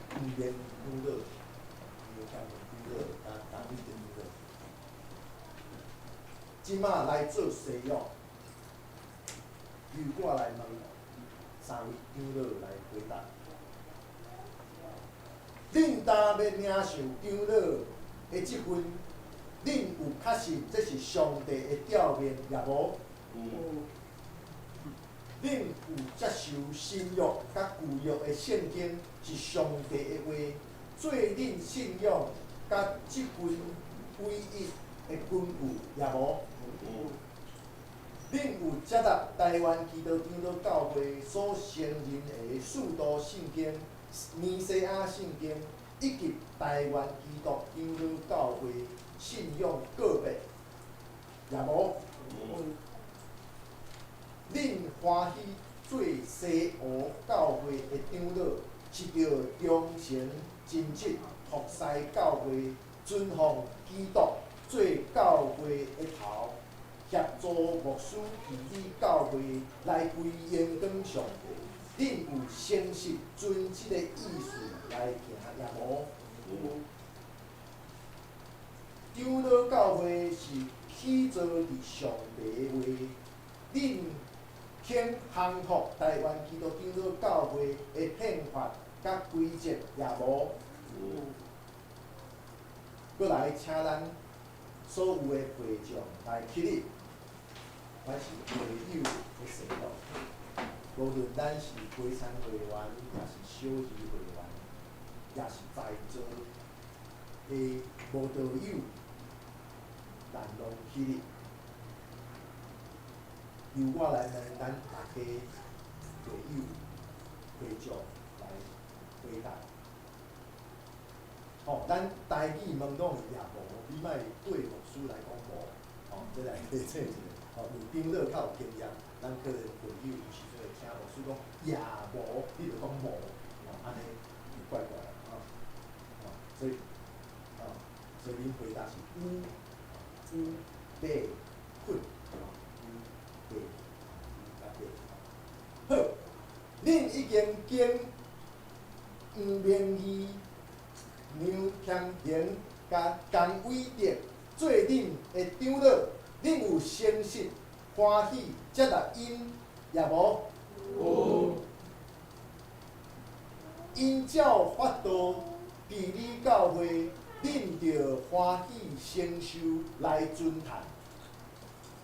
黃連長老、楊謙榮長老、佮江偉德長老，這馬來做誓約，由我來問三位長老來回答。恁今欲領受長老的職分，恁有確信這是上帝的召命，也無？恁有接受新約佮舊約的聖經是上帝的話，做恁信仰佮職分唯一的根據，也無？恁有接納台灣基督長老教會所承認的使徒信經、尼西亞信經，以及台灣基督長老教會信仰告白，也無？恁歡喜做西湖教會的長老，是著忠誠盡職服侍教會，尊奉基督做教會的頭，協助牧師治理教會來歸榮光上帝。恁有誠實遵這個意思來行，也無？長老教會是起造佇上帝的話，恁肯降服台灣基督長老教會的憲法佮規則，也無？閣來請咱所有的會眾來起立，咱是會友的誓諾。無論咱是基層會員，抑是小兒會員，抑是在座的慕道友，咱攏起立。由我來問咱大家會友會眾來回答。吼，咱台語問攏是也無，你莫對牧師來講無，吼，這來提醒一下。吼，因為長老較有經驗，咱可能會友有時陣會聽牧師講也無，你就講無，吼，按呢就怪怪啦，吼，吼，所以，吼，所以恁回答是有、有、白、困，吼，有、白、有佮白。好，恁已經經黃明義、梁謙賢佮江偉哲做恁的長老，恁有誠實歡喜接納𪜶，也無？有。𪜶照法度治理教會，恁著歡喜承受來尊嘆，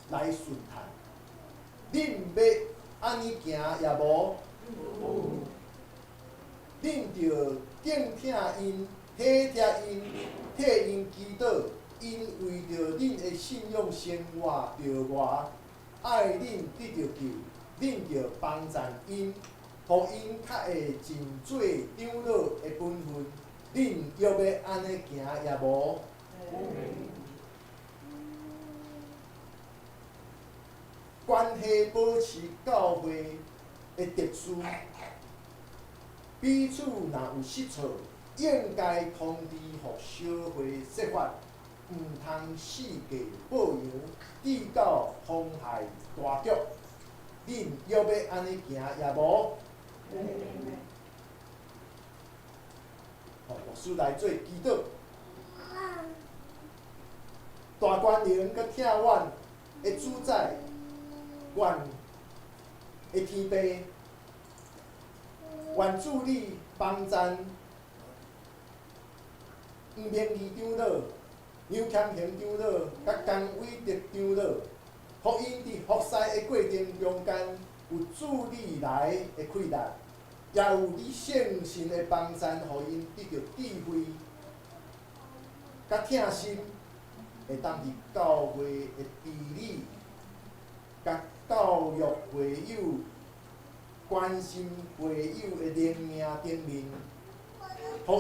來順嘆。恁欲按呢行，也無？恁著敬疼𪜶，體貼𪜶，替𪜶祈禱，𪜶為著恁的信仰生活著偌愛恁得著救，恁著幫贊𪜶，予𪜶較會盡做長老的本分。恁欲按呢行，也無？關係保持教會的秩序，彼此若有失措，應該通知予小會說法，毋通四界報揚，致到妨害大局。恁欲按呢行，也無？好，牧師來做祈禱。大權能佮疼阮的主宰，阮的天父，願主你幫贊黃明義長老、梁謙賢長老、佮江偉哲長老，予𪜶佇服侍的過程中間有主你來的氣力，也有你聖神的幫贊，予𪜶得著智慧、佮疼心，會當佇教會的治理、佮教育會友、關心會友的靈命頂面，予𪜶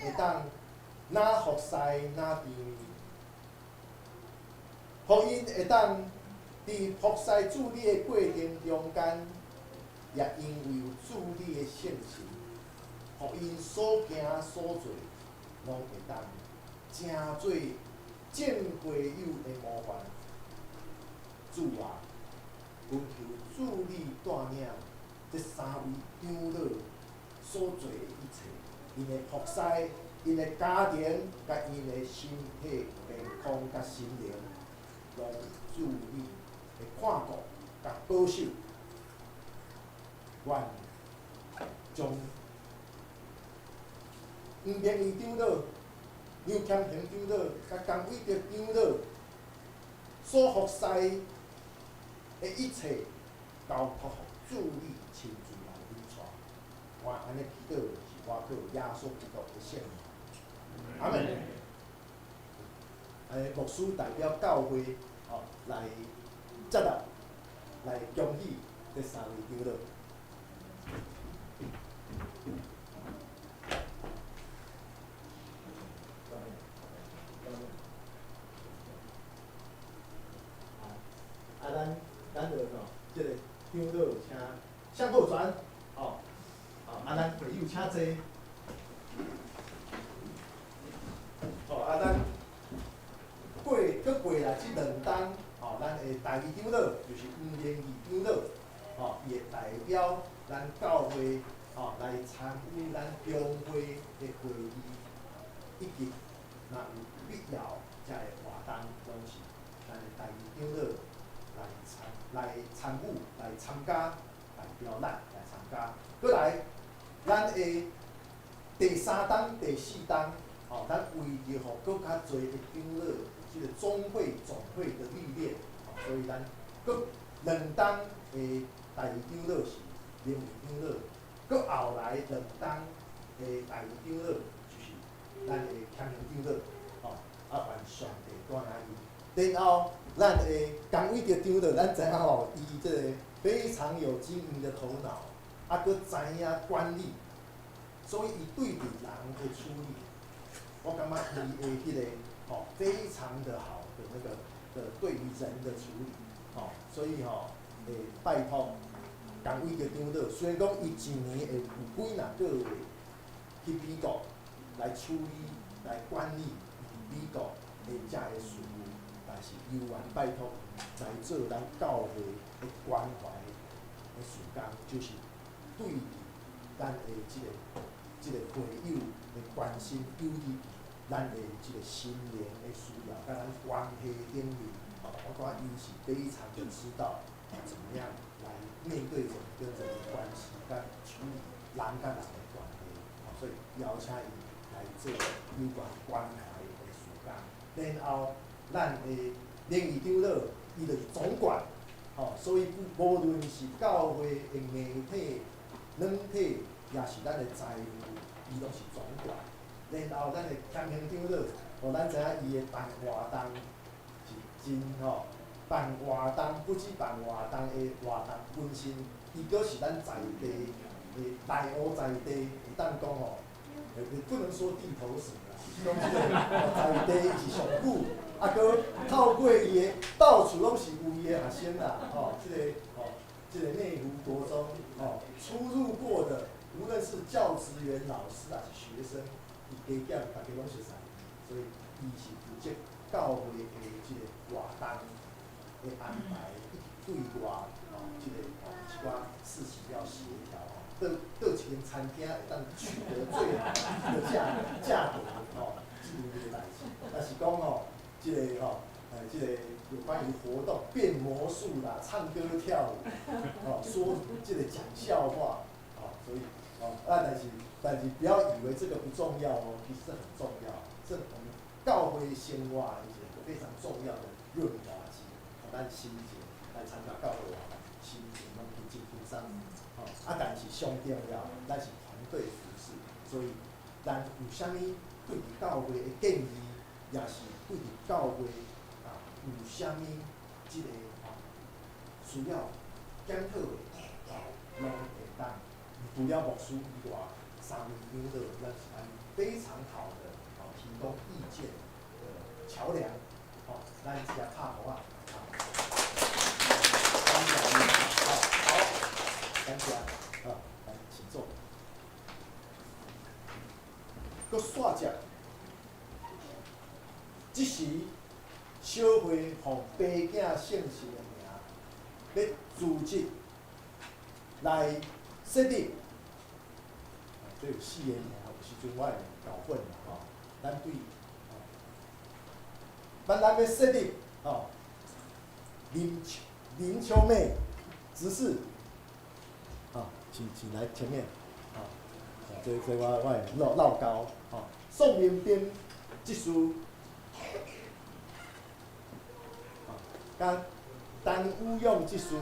會當若服侍若甜蜜，予𪜶會當佇服侍主你的過程中間，也因為有主你的聖神，予𪜶所行所做，攏會當成做眾會友的模範。主啊，懇求主你帶領這三位長老所做的一切，𪜶的服侍、𪜶的家庭、佮𪜶的身體健康佮心靈，攏主你的看顧佮保守。願將黄明义长老、杨谦恒长老、佮江伟哲长老所服侍的一切，交托予主你親自來領帶。我按呢祈禱，是我靠耶穌基督的聖名。阿門。牧師代表教會，吼來接納，來恭喜這三位長老。啊，咱就吼，這个長老請向後轉，吼，啊，咱會友請坐。吼，啊，咱過閣過來這兩冬，吼，咱的大義長老就是黃連義長老，吼，伊會代表咱教會，吼，來參與咱中會的會議，以及若有必要遮个活動，攏是咱的大義長老來參與、來參加，代表咱來參加。閣來，咱的第三冬、第四冬，吼，咱為著予閣較濟的長老有這個總會總會的歷練，吼，所以咱閣兩冬的大義長老是林長老，閣後來兩冬的大義長老就是咱的謙雄長老，吼，啊，願上帝帶領伊。然後，咱的江偉哲長老，咱知影吼，伊這個非常有經營的頭腦，啊，閣知影管理，所以伊對佇人的處理，我感覺伊的彼個吼非常的好的那個的對於人的處理，吼，所以吼會拜託江偉哲長老，雖然講伊一年會有幾若個月去美國來處理、來管理美國的遮个事務，但是猶原拜託來做咱教會的關懷的事工，就是對咱的這個會友的關心，尤其咱的這個心靈的需要，佮咱關係頂面，吼，我感覺伊是非常的知道怎麼樣來面對人跟人的關係，佮處理人佮人的關係，所以邀請伊來做有關關懷的事工。然後，咱的靈異長老，伊就是總管，吼，所以無論是教會的硬體、軟體，抑是咱的財務，伊攏是總管。然後，咱的謙雄長老，吼，咱知影伊的辦活動是真吼，辦活動不止辦活動的活動本身，伊閣是咱在地的內湖在地，會當講吼，不能說地頭蛇啦，是講這個在地伊是上久，啊，閣透過伊的到處攏是有伊的學生啦，吼，這個吼，這個內湖國中，吼，出入過的，無論是教職員、老師抑是學生，伊加減逐家攏熟似，所以伊是負責教會的這個活動的安排，以及對外吼，這個吼一寡事情要協調吼，佗佗一間餐廳會當取得最好的價格吼，這類的代誌。但是講吼，這個吼，這個有關於活動變魔術啦、唱歌跳舞，吼，說這個講笑話，吼，所以哦，啊，但是不要以為這個不重要哦，其實這很重要，這我們教會生活的一個非常重要的潤滑劑。咱心情來參加教會活動，心情攏真輕鬆，吼，啊，但是上重要，咱是團隊服事，所以咱有啥物對佇教會的建議，抑是對佇教會啊有啥物這個啊需要檢討的，啊，攏會當除了牧師以外，三位長老，咱是按非常好的啊提供意見的橋梁，吼，咱遮拍鼓仔，感謝你，好，好，感謝，好，來，請坐。閣煞接，這時小會奉爸囝聖神的名，欲組織來設立。這有四個名，有時陣我會搞混啦吼。咱對，咱欲設立吼，林秋妹執事，好，請來前面，好，這我會落漏吼。宋明斌執事，佮陳宇勇執事，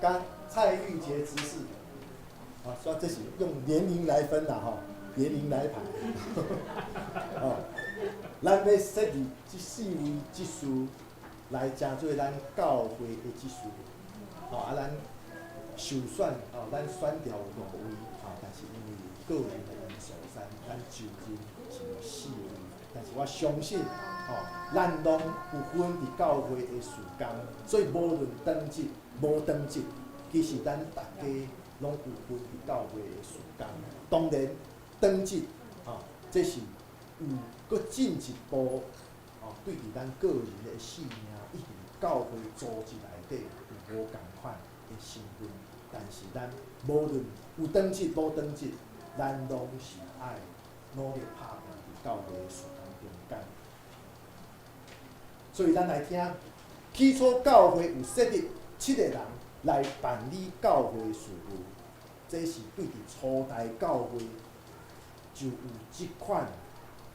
佮蔡玉潔執事，啊，所以這是用年齡來分啦，吼，年齡來排。哦，咱欲設立這四位執事來成做咱教會的執事，吼，啊，咱受選，吼，咱選著五位，吼，但是因為個人的因素，咱就任是四位，但是我相信，吼，咱攏有份佇教會的事工，所以無論當職無當職，其實咱逐家攏有份佇教會的事工。當然，當職，吼，這是有閣進一步，吼，對佇咱個人的生命以及教會組織內底有無仝款的身份，但是咱無論有當職無當職，咱攏是愛努力拍拼佇教會的事工中間。所以咱來聽，起初教會有設立七個人來辦理教會事務，這是對佇初代教會就有這款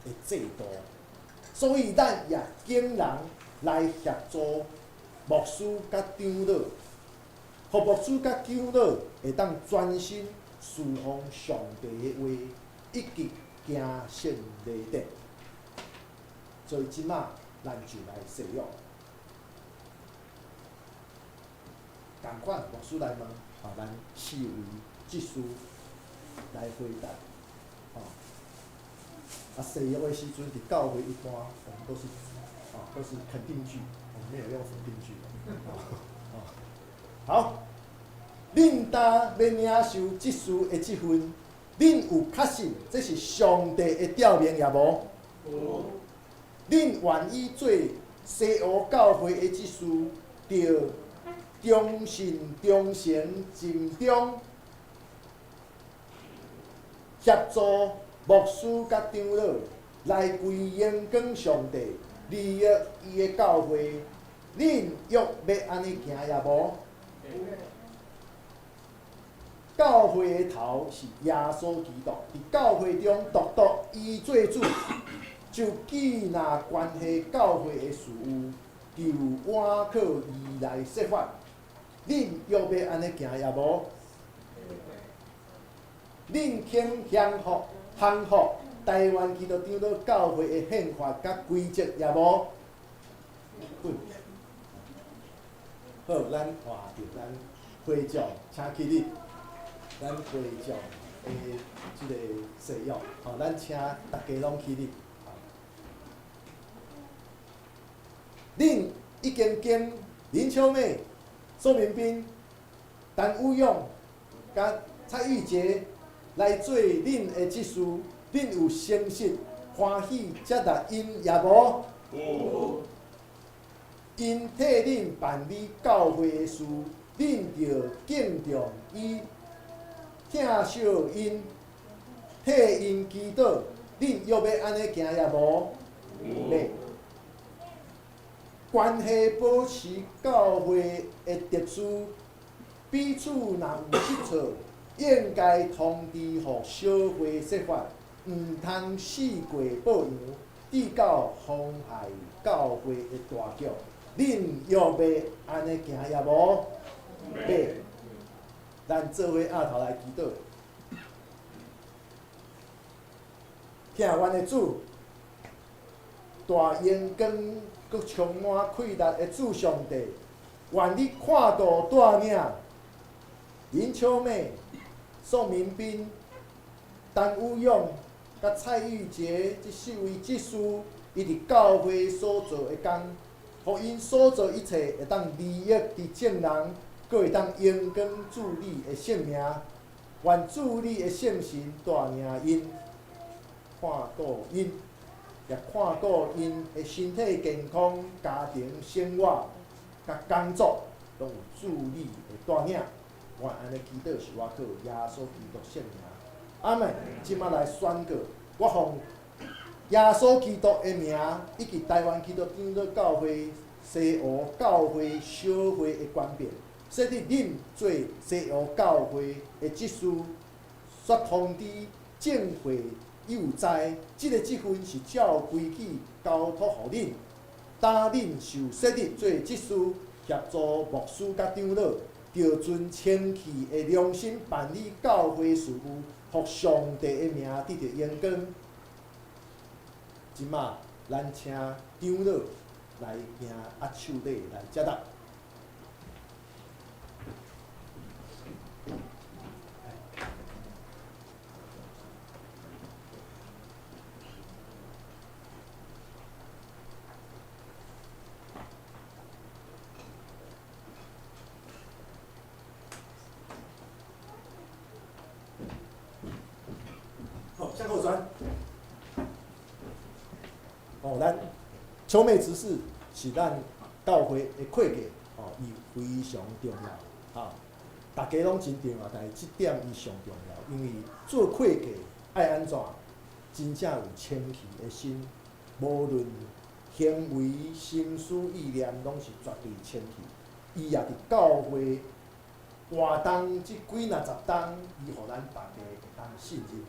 的制度，所以咱也請人來協助牧師佮長老，予牧師佮長老會當專心侍奉上帝的話，以及行聖禮典。所以這馬咱就來誓約，仝款牧師來問，啊，咱四位執事來回答，吼。啊，誓約的時陣，佇教會一般，我們都是肯定句，我們沒有用否定句。好，恁今欲領受執事的職分，恁有確信這是上帝的調命也無？有。恁願意做西湖教會的執事，著忠信、忠誠、盡忠，協助牧師佮長老來歸榮光上帝，利益伊的教會，恁約欲按呢行也無？教會的頭是耶穌基督，佇教會中獨獨伊做主，就既若關係教會的事務，就倚靠伊來設法。恁約欲按呢行也無？恁肯降服、降服台灣基督長老教會的憲法佮規則也無？好，咱換著咱會長，請起立。咱會長的這個誓約，吼，咱請逐家攏起立。恁已經經林秋妹、宋明斌、陳宇勇、佮蔡玉潔來做恁的執事，恁有誠實、歡喜接納𪜶也無？有。𪜶替恁辦理教會的事，恁著敬重伊、疼惜𪜶、替𪜶祈禱，恁約欲按呢行也無？有。關係保持教會的秩序，彼此若有失錯，應該通知予小會說法，毋通四界報揚，致到妨害教會的大局。恁約欲按呢行也無？欲。咱做伙徛頭來祈禱，疼阮的主，大榮光閣充滿氣力的主上帝，願你看顧帶領林秋妹、宋明斌、陳宇勇、佮蔡玉潔這四位執事，伊佇教會所做的工，予𪜶所做一切會當利益佇眾人，閣會當榮光主你的聖名。願主你的聖神帶領𪜶，看顧𪜶，也看顧𪜶的身體健康、家庭生活、佮工作，攏有主你的帶領。願按呢祈禱是倚靠耶穌基督聖名。阿們，這馬來宣告，我奉耶穌基督的名，以及台灣基督長老教會西湖教會小會的權柄，設立恁做西湖教會的執事，煞通知眾會友知，這个職分是照規矩交託予恁。今恁受設立做執事，協助牧師佮長老，著盡清氣的良心辦理教會事務，予上帝的名得著榮光。這馬，咱請長老來行握手禮來接納。好，向後轉。哦，咱秋妹執事是咱教會的會計，哦，伊非常重要，吼，大家攏真重要，但是這點伊上重要，因為做會計愛按怎，真正有清氣的心，無論行為、心思、意念，攏是絕對清氣。伊也佇教會活動這幾若十冬，伊予咱大家會當信任。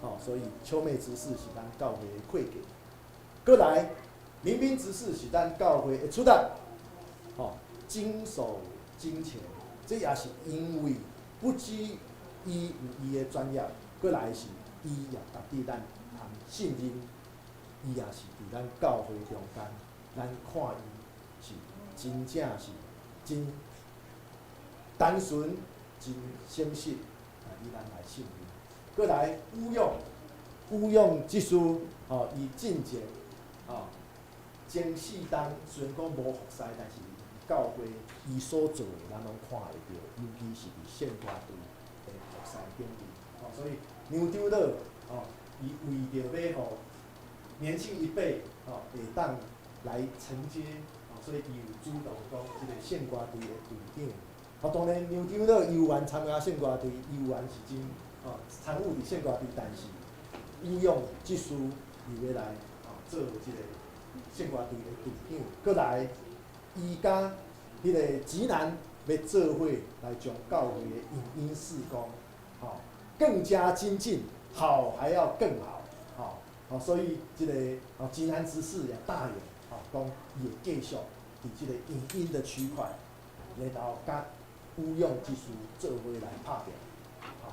哦，所以秋妹執事是咱教會的會計。閣來，民兵執事是咱教會的出力，吼，經手金錢，這也是因為不止伊有伊的專業，閣來是伊也值得咱通信任，伊也是佇咱教會中間，咱看伊是真正是真單純、真誠實，啊，予咱來信任。閣來，吳勇，吳勇執事，吼，伊進前，吼，前四冬雖然講無服侍，但是教會伊所做的，咱攏看會著，尤其是佇聖歌隊的服侍頂面，吼，所以梁長老，吼，伊為著欲予年輕一輩，吼，會當來承接，吼，所以伊有主動講這个聖歌隊的隊長。吼，當然梁長老伊有緣參加聖歌隊，伊有緣是真，吼，參與佇聖歌隊，但是吳勇執事伊欲來，吼，做這个聖歌隊的隊長，閣來伊佮彼个吉南欲做伙來將教會的影音事工，吼，更加精進，好還要更好，吼，吼，所以這个吼吉南執事也答應，吼，講伊會繼續佇這个影音的區塊，然後佮吳勇執事做伙來拍拼，吼，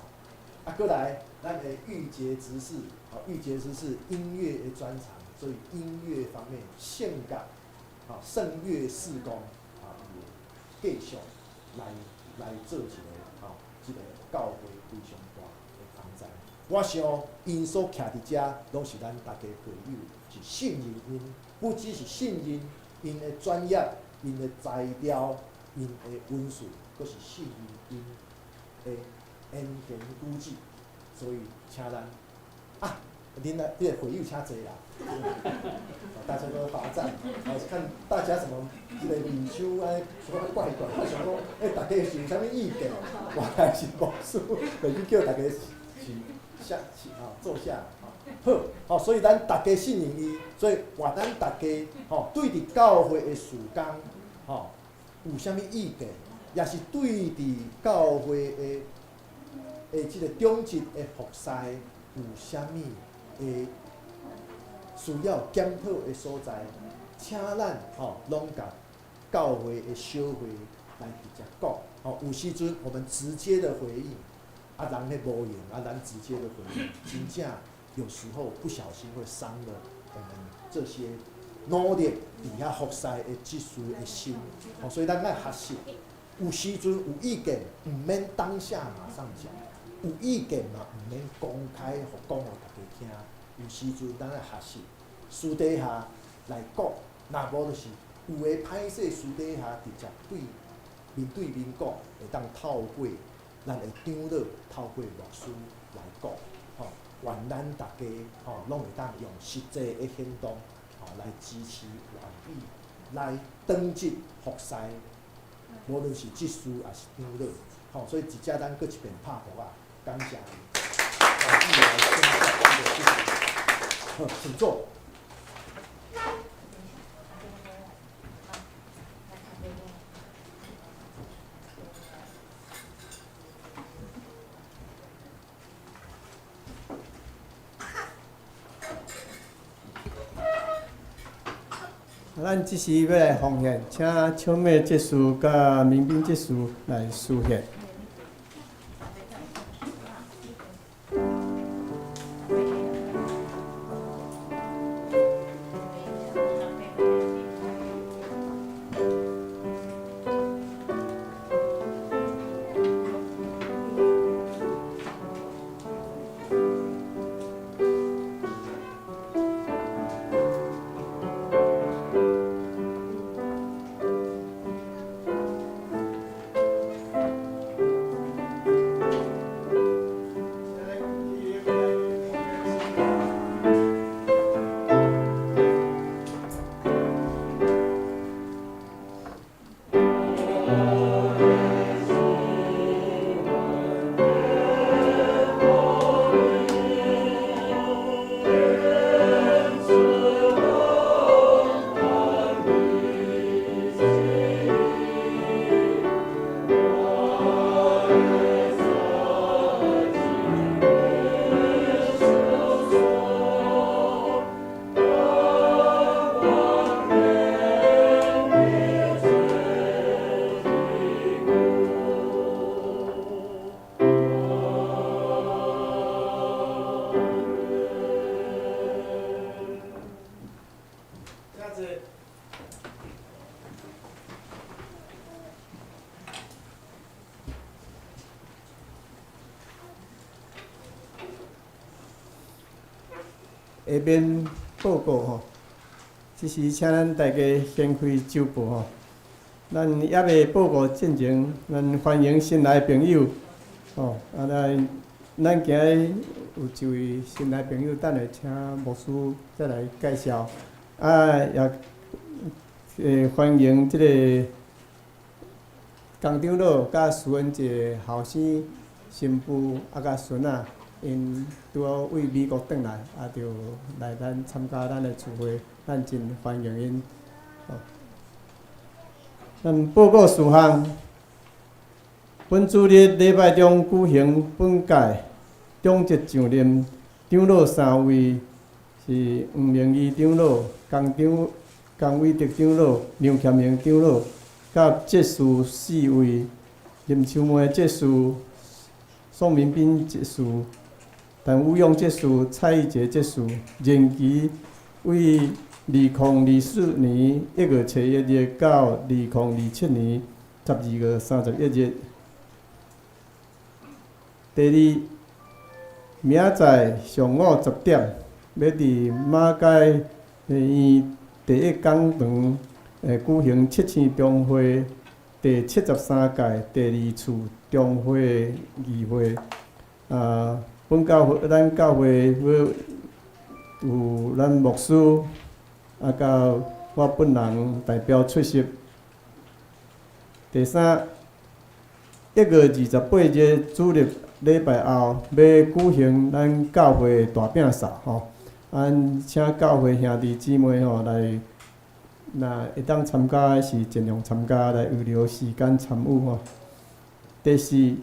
啊，閣來咱的玉潔執事，吼，玉潔執事音樂的專長，所以音樂方面聖樂，吼，聖樂事工，啊，伊會繼續來做一个，吼，這个教會非常大的工作。我想𪜶所徛佇遮，攏是咱大家會友是信任𪜶，不只是信任𪜶的專業、𪜶的才調、𪜶的溫順，閣是信任𪜶的言行舉止。所以，請咱啊，恁來，這个會友請坐啦，大家都罰站，我看大家怎麼這个面手按呢怪怪，我想講，欸，大家是有啥物意見？原來是牧師，就去叫大家是下是吼坐下，吼好，吼，所以咱大家信任伊，所以願咱大家吼對佇教會的事工吼有啥物意見，也是對佇教會的的這个長執的服侍有啥物的需要檢討的所在，請咱吼攏共教會的小會來直接講，吼，有時陣我們直接的回應，啊，人彼無閒，啊，咱直接的回應，真正有時候不小心會傷了我們這些努力佇遐服侍的執事的心，吼，所以咱愛學習，有時陣有意見，毋免當下馬上講，有意見嘛，毋免公開予講予大家聽。有時陣咱愛學習，私底下來講，若無就是有的歹勢私底下直接對面對面講，會當透過咱的長老，透過牧師來講，吼，願咱大家吼攏會當用實際的行動，吼來支持願意來當職服侍，無論是執事抑是長老，吼，所以這遮咱閣一遍拍鼓仔，感謝伊，願意來宣講這个事情。好，請坐。咱這時欲來奉獻，請秋妹執事佮民兵執事來司獻。下面報告吼，這時請咱大家掀開周報吼。咱猶未報告進前，咱歡迎新來朋友吼。啊，咱今日有一位新來朋友，等下請牧師再來介紹。啊，也歡迎這個江長老佮蘇恩傑後生新婦啊，佮孫仔。𪜶拄好為美國轉來，啊，就來咱參加咱的聚會，咱真歡迎𪜶。咱報告事項，本主日禮拜中舉行本屆長執上任長老三位，是黃明義長老、江偉德長老、梁謙明長老，佮執事四位，林秋梅執事、宋明斌執事、陳武勇執事、蔡義傑執事，任期為2024年1月初1日到2027年12月31日。第二，明仔載上午10點，欲佇馬偕醫院第一講堂舉行七星中會第73屆第二次中會議會。啊，本教會咱教會欲有咱牧師，啊，佮我本人代表出席。第三，1月28日主日禮拜後，欲舉行咱教會大餅掃吼，咱請教會兄弟姊妹吼來，若會當參加的是盡量參加，來預留時間參與吼。第四，2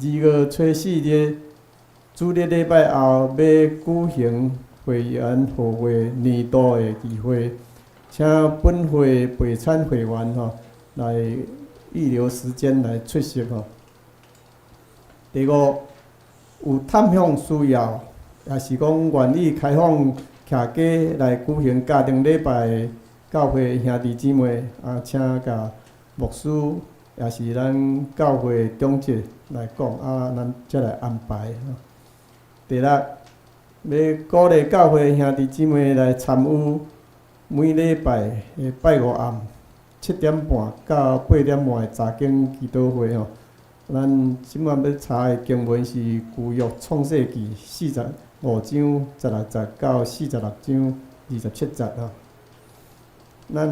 月初4日主日禮拜後，欲舉行會員協會年度的聚會，請本會備參會員吼來預留時間來出席吼。第五，有探訪需要，抑是講願意開放徛家來舉行家庭禮拜的教會兄弟姊妹，啊，請共牧師，抑是咱教會長執來講，啊，咱才來安排。第六，欲鼓勵教會兄弟姊妹來參與每禮拜的拜五暗7點半到8點半的查經祈禱會吼。咱這擺欲查的經文是舊約創世記45章16節到46章27節吼。咱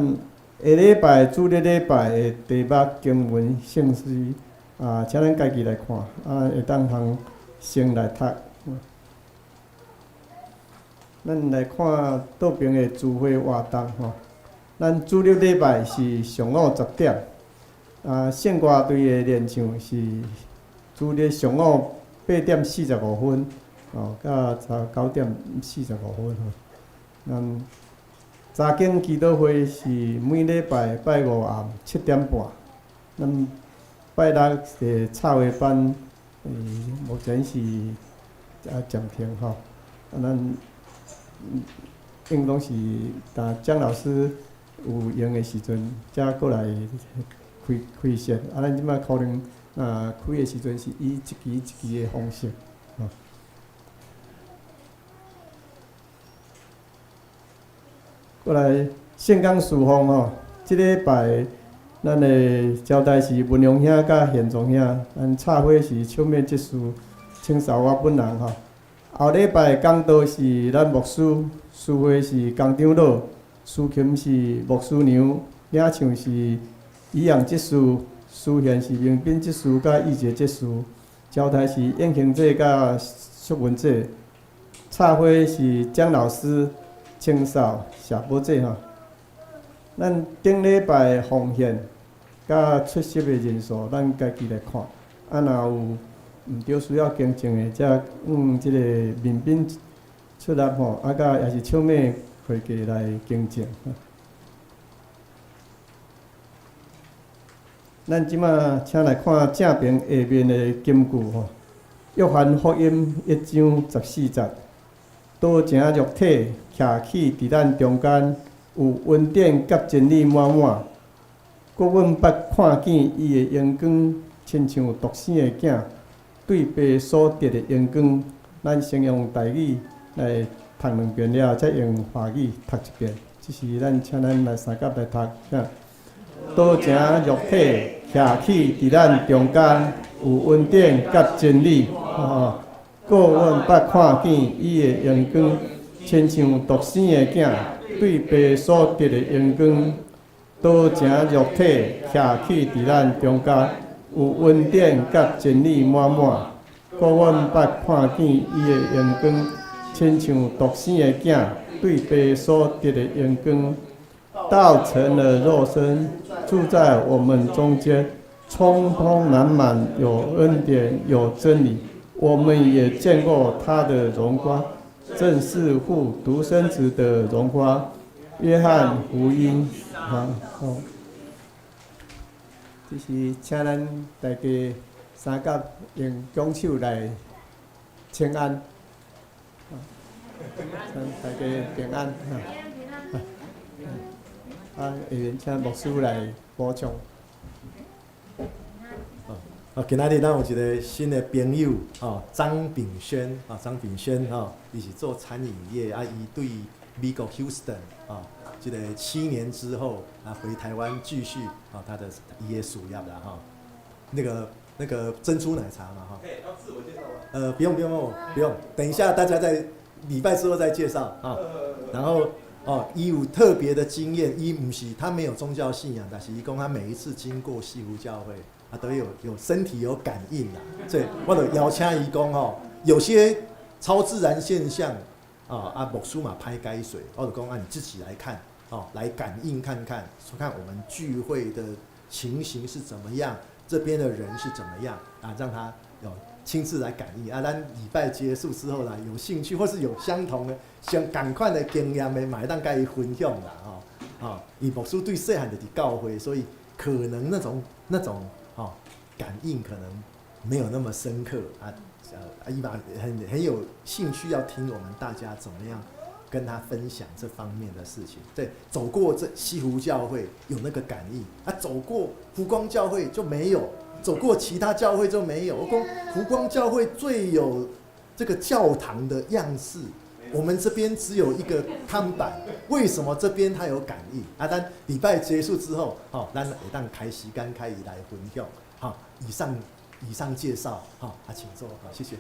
下禮拜主日禮拜的題目經文聖詩啊，請咱家己來看，啊，會當通先來讀。咱來看倒爿的聚會活動吼。咱主日禮拜是上午10點，啊，聖歌隊的練唱是主日上午8點45分，哦，到9點45分吼。咱查經祈禱會是每禮拜拜五暗7點半。咱拜六的插畫班，目前是暫停吼。咱應當是當蔣老師有閒的時陣，才閣來開開設。咱這擺可能開的時陣是以一期一期的方式。閣來聖工事奉吼，這禮拜咱的招待是文榮兄佮賢宗兄，咱插花是笑面執事清掃我本人吼。後禮拜講道是咱牧師，司會是江長老，司琴是牧師娘，領唱是怡陽執事，司獻是明彬執事佮义杰執事，招待是永興姐佮淑文姐，插花是蔣老師。清掃謝寶姐吼，咱頂禮拜奉獻佮出席的人數，咱家己來看。若有毋著需要更正的，才用這個面賓出納吼，佮也是笑美會計來更正。咱這馬請來看正爿下面的金句吼，《約翰福音》1章14節。道成肉體，徛起佇咱中間，有恩典佮真理滿滿。閣阮捌看見伊的榮光，親像獨生的囝對爸所得的榮光。咱先用台語來讀兩遍了後，才用華語讀一遍。這是咱請咱來三甲來讀。道成肉體，徛起佇咱中間，有恩典佮真理。閣阮捌看見伊的榮光，親像獨生的囝對爸所得的榮光。道成肉體，徛起佇咱中間，有恩典佮真理滿滿。閣阮捌看見伊的榮光，親像獨生的囝對爸所得的榮光。道成了肉身，住在我們中間，充充滿滿，有恩典，有真理。我們也見過他的榮光，正是父獨生子的榮光。約翰福音，好，這是請咱大家三甲用拱手來請安，請大家平安。下面請牧師來補充。今仔日咱有一個新的朋友，張炳軒，張炳軒，伊是做餐飲業，伊對美國 Houston，這個7年之後，回台灣繼續，他的伊的事業啦，那個珍珠奶茶嘛，要自我介紹嗎？不用不用不用，等一下大家在禮拜之後再介紹啊。然後，伊有特別的經驗，伊毋是他沒有宗教信仰，但是伊講他每一次經過西湖教會。都有身體有感應啦，所以我就邀請伊講吼，有些超自然現象啊，牧師嘛歹解釋，我就講啊，你自己來看，來感應看看，說看我們聚會的情形是怎麼樣，這邊的人是怎麼樣啊，讓他有親自來感應啊。咱禮拜結束之後啦，有興趣或是有相同的、相仝款的經驗的，嘛會當佮伊分享啦，吼，伊牧師對細漢就佇教會，所以可能那種。感應可能沒有那麼深刻啊，伊嘛很有興趣要聽我們大家怎麼樣跟他分享這方面的事情。對，走過這西湖教會有那個感應啊，走過湖光教會就沒有，走過其他教會就沒有。我講湖光教會最有這個教堂的樣式，我們這邊只有一個看板，為什麼這邊他有感應？啊，咱禮拜結束之後，咱會當開時間開伊來分享。好，以上介紹，好，請坐，好，謝謝。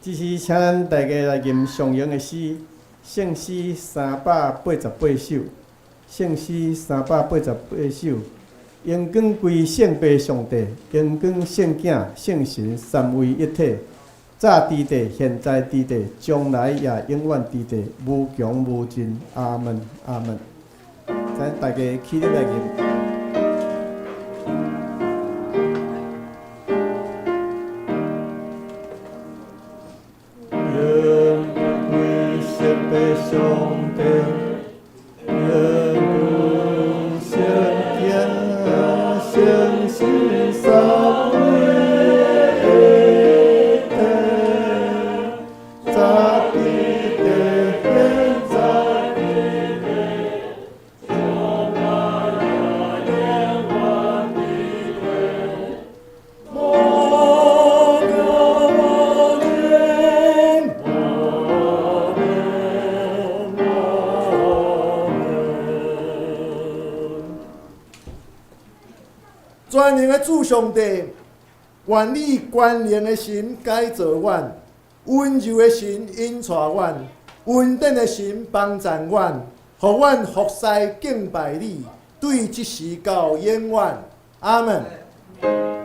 這是請咱大家來吟上榮的詩，聖詩388首，聖詩388首。榮光歸聖父上帝，榮光聖囝、聖神三位一體，早佇地，現在佇地，將來也永遠佇地，無窮無盡。阿門，阿門。咱大家起立來吟。全能的主上帝，願你權能的神改造阮，溫柔的神引帶阮，恩典的神幫贊阮，予阮服侍敬拜你，對這時到永遠。阿門。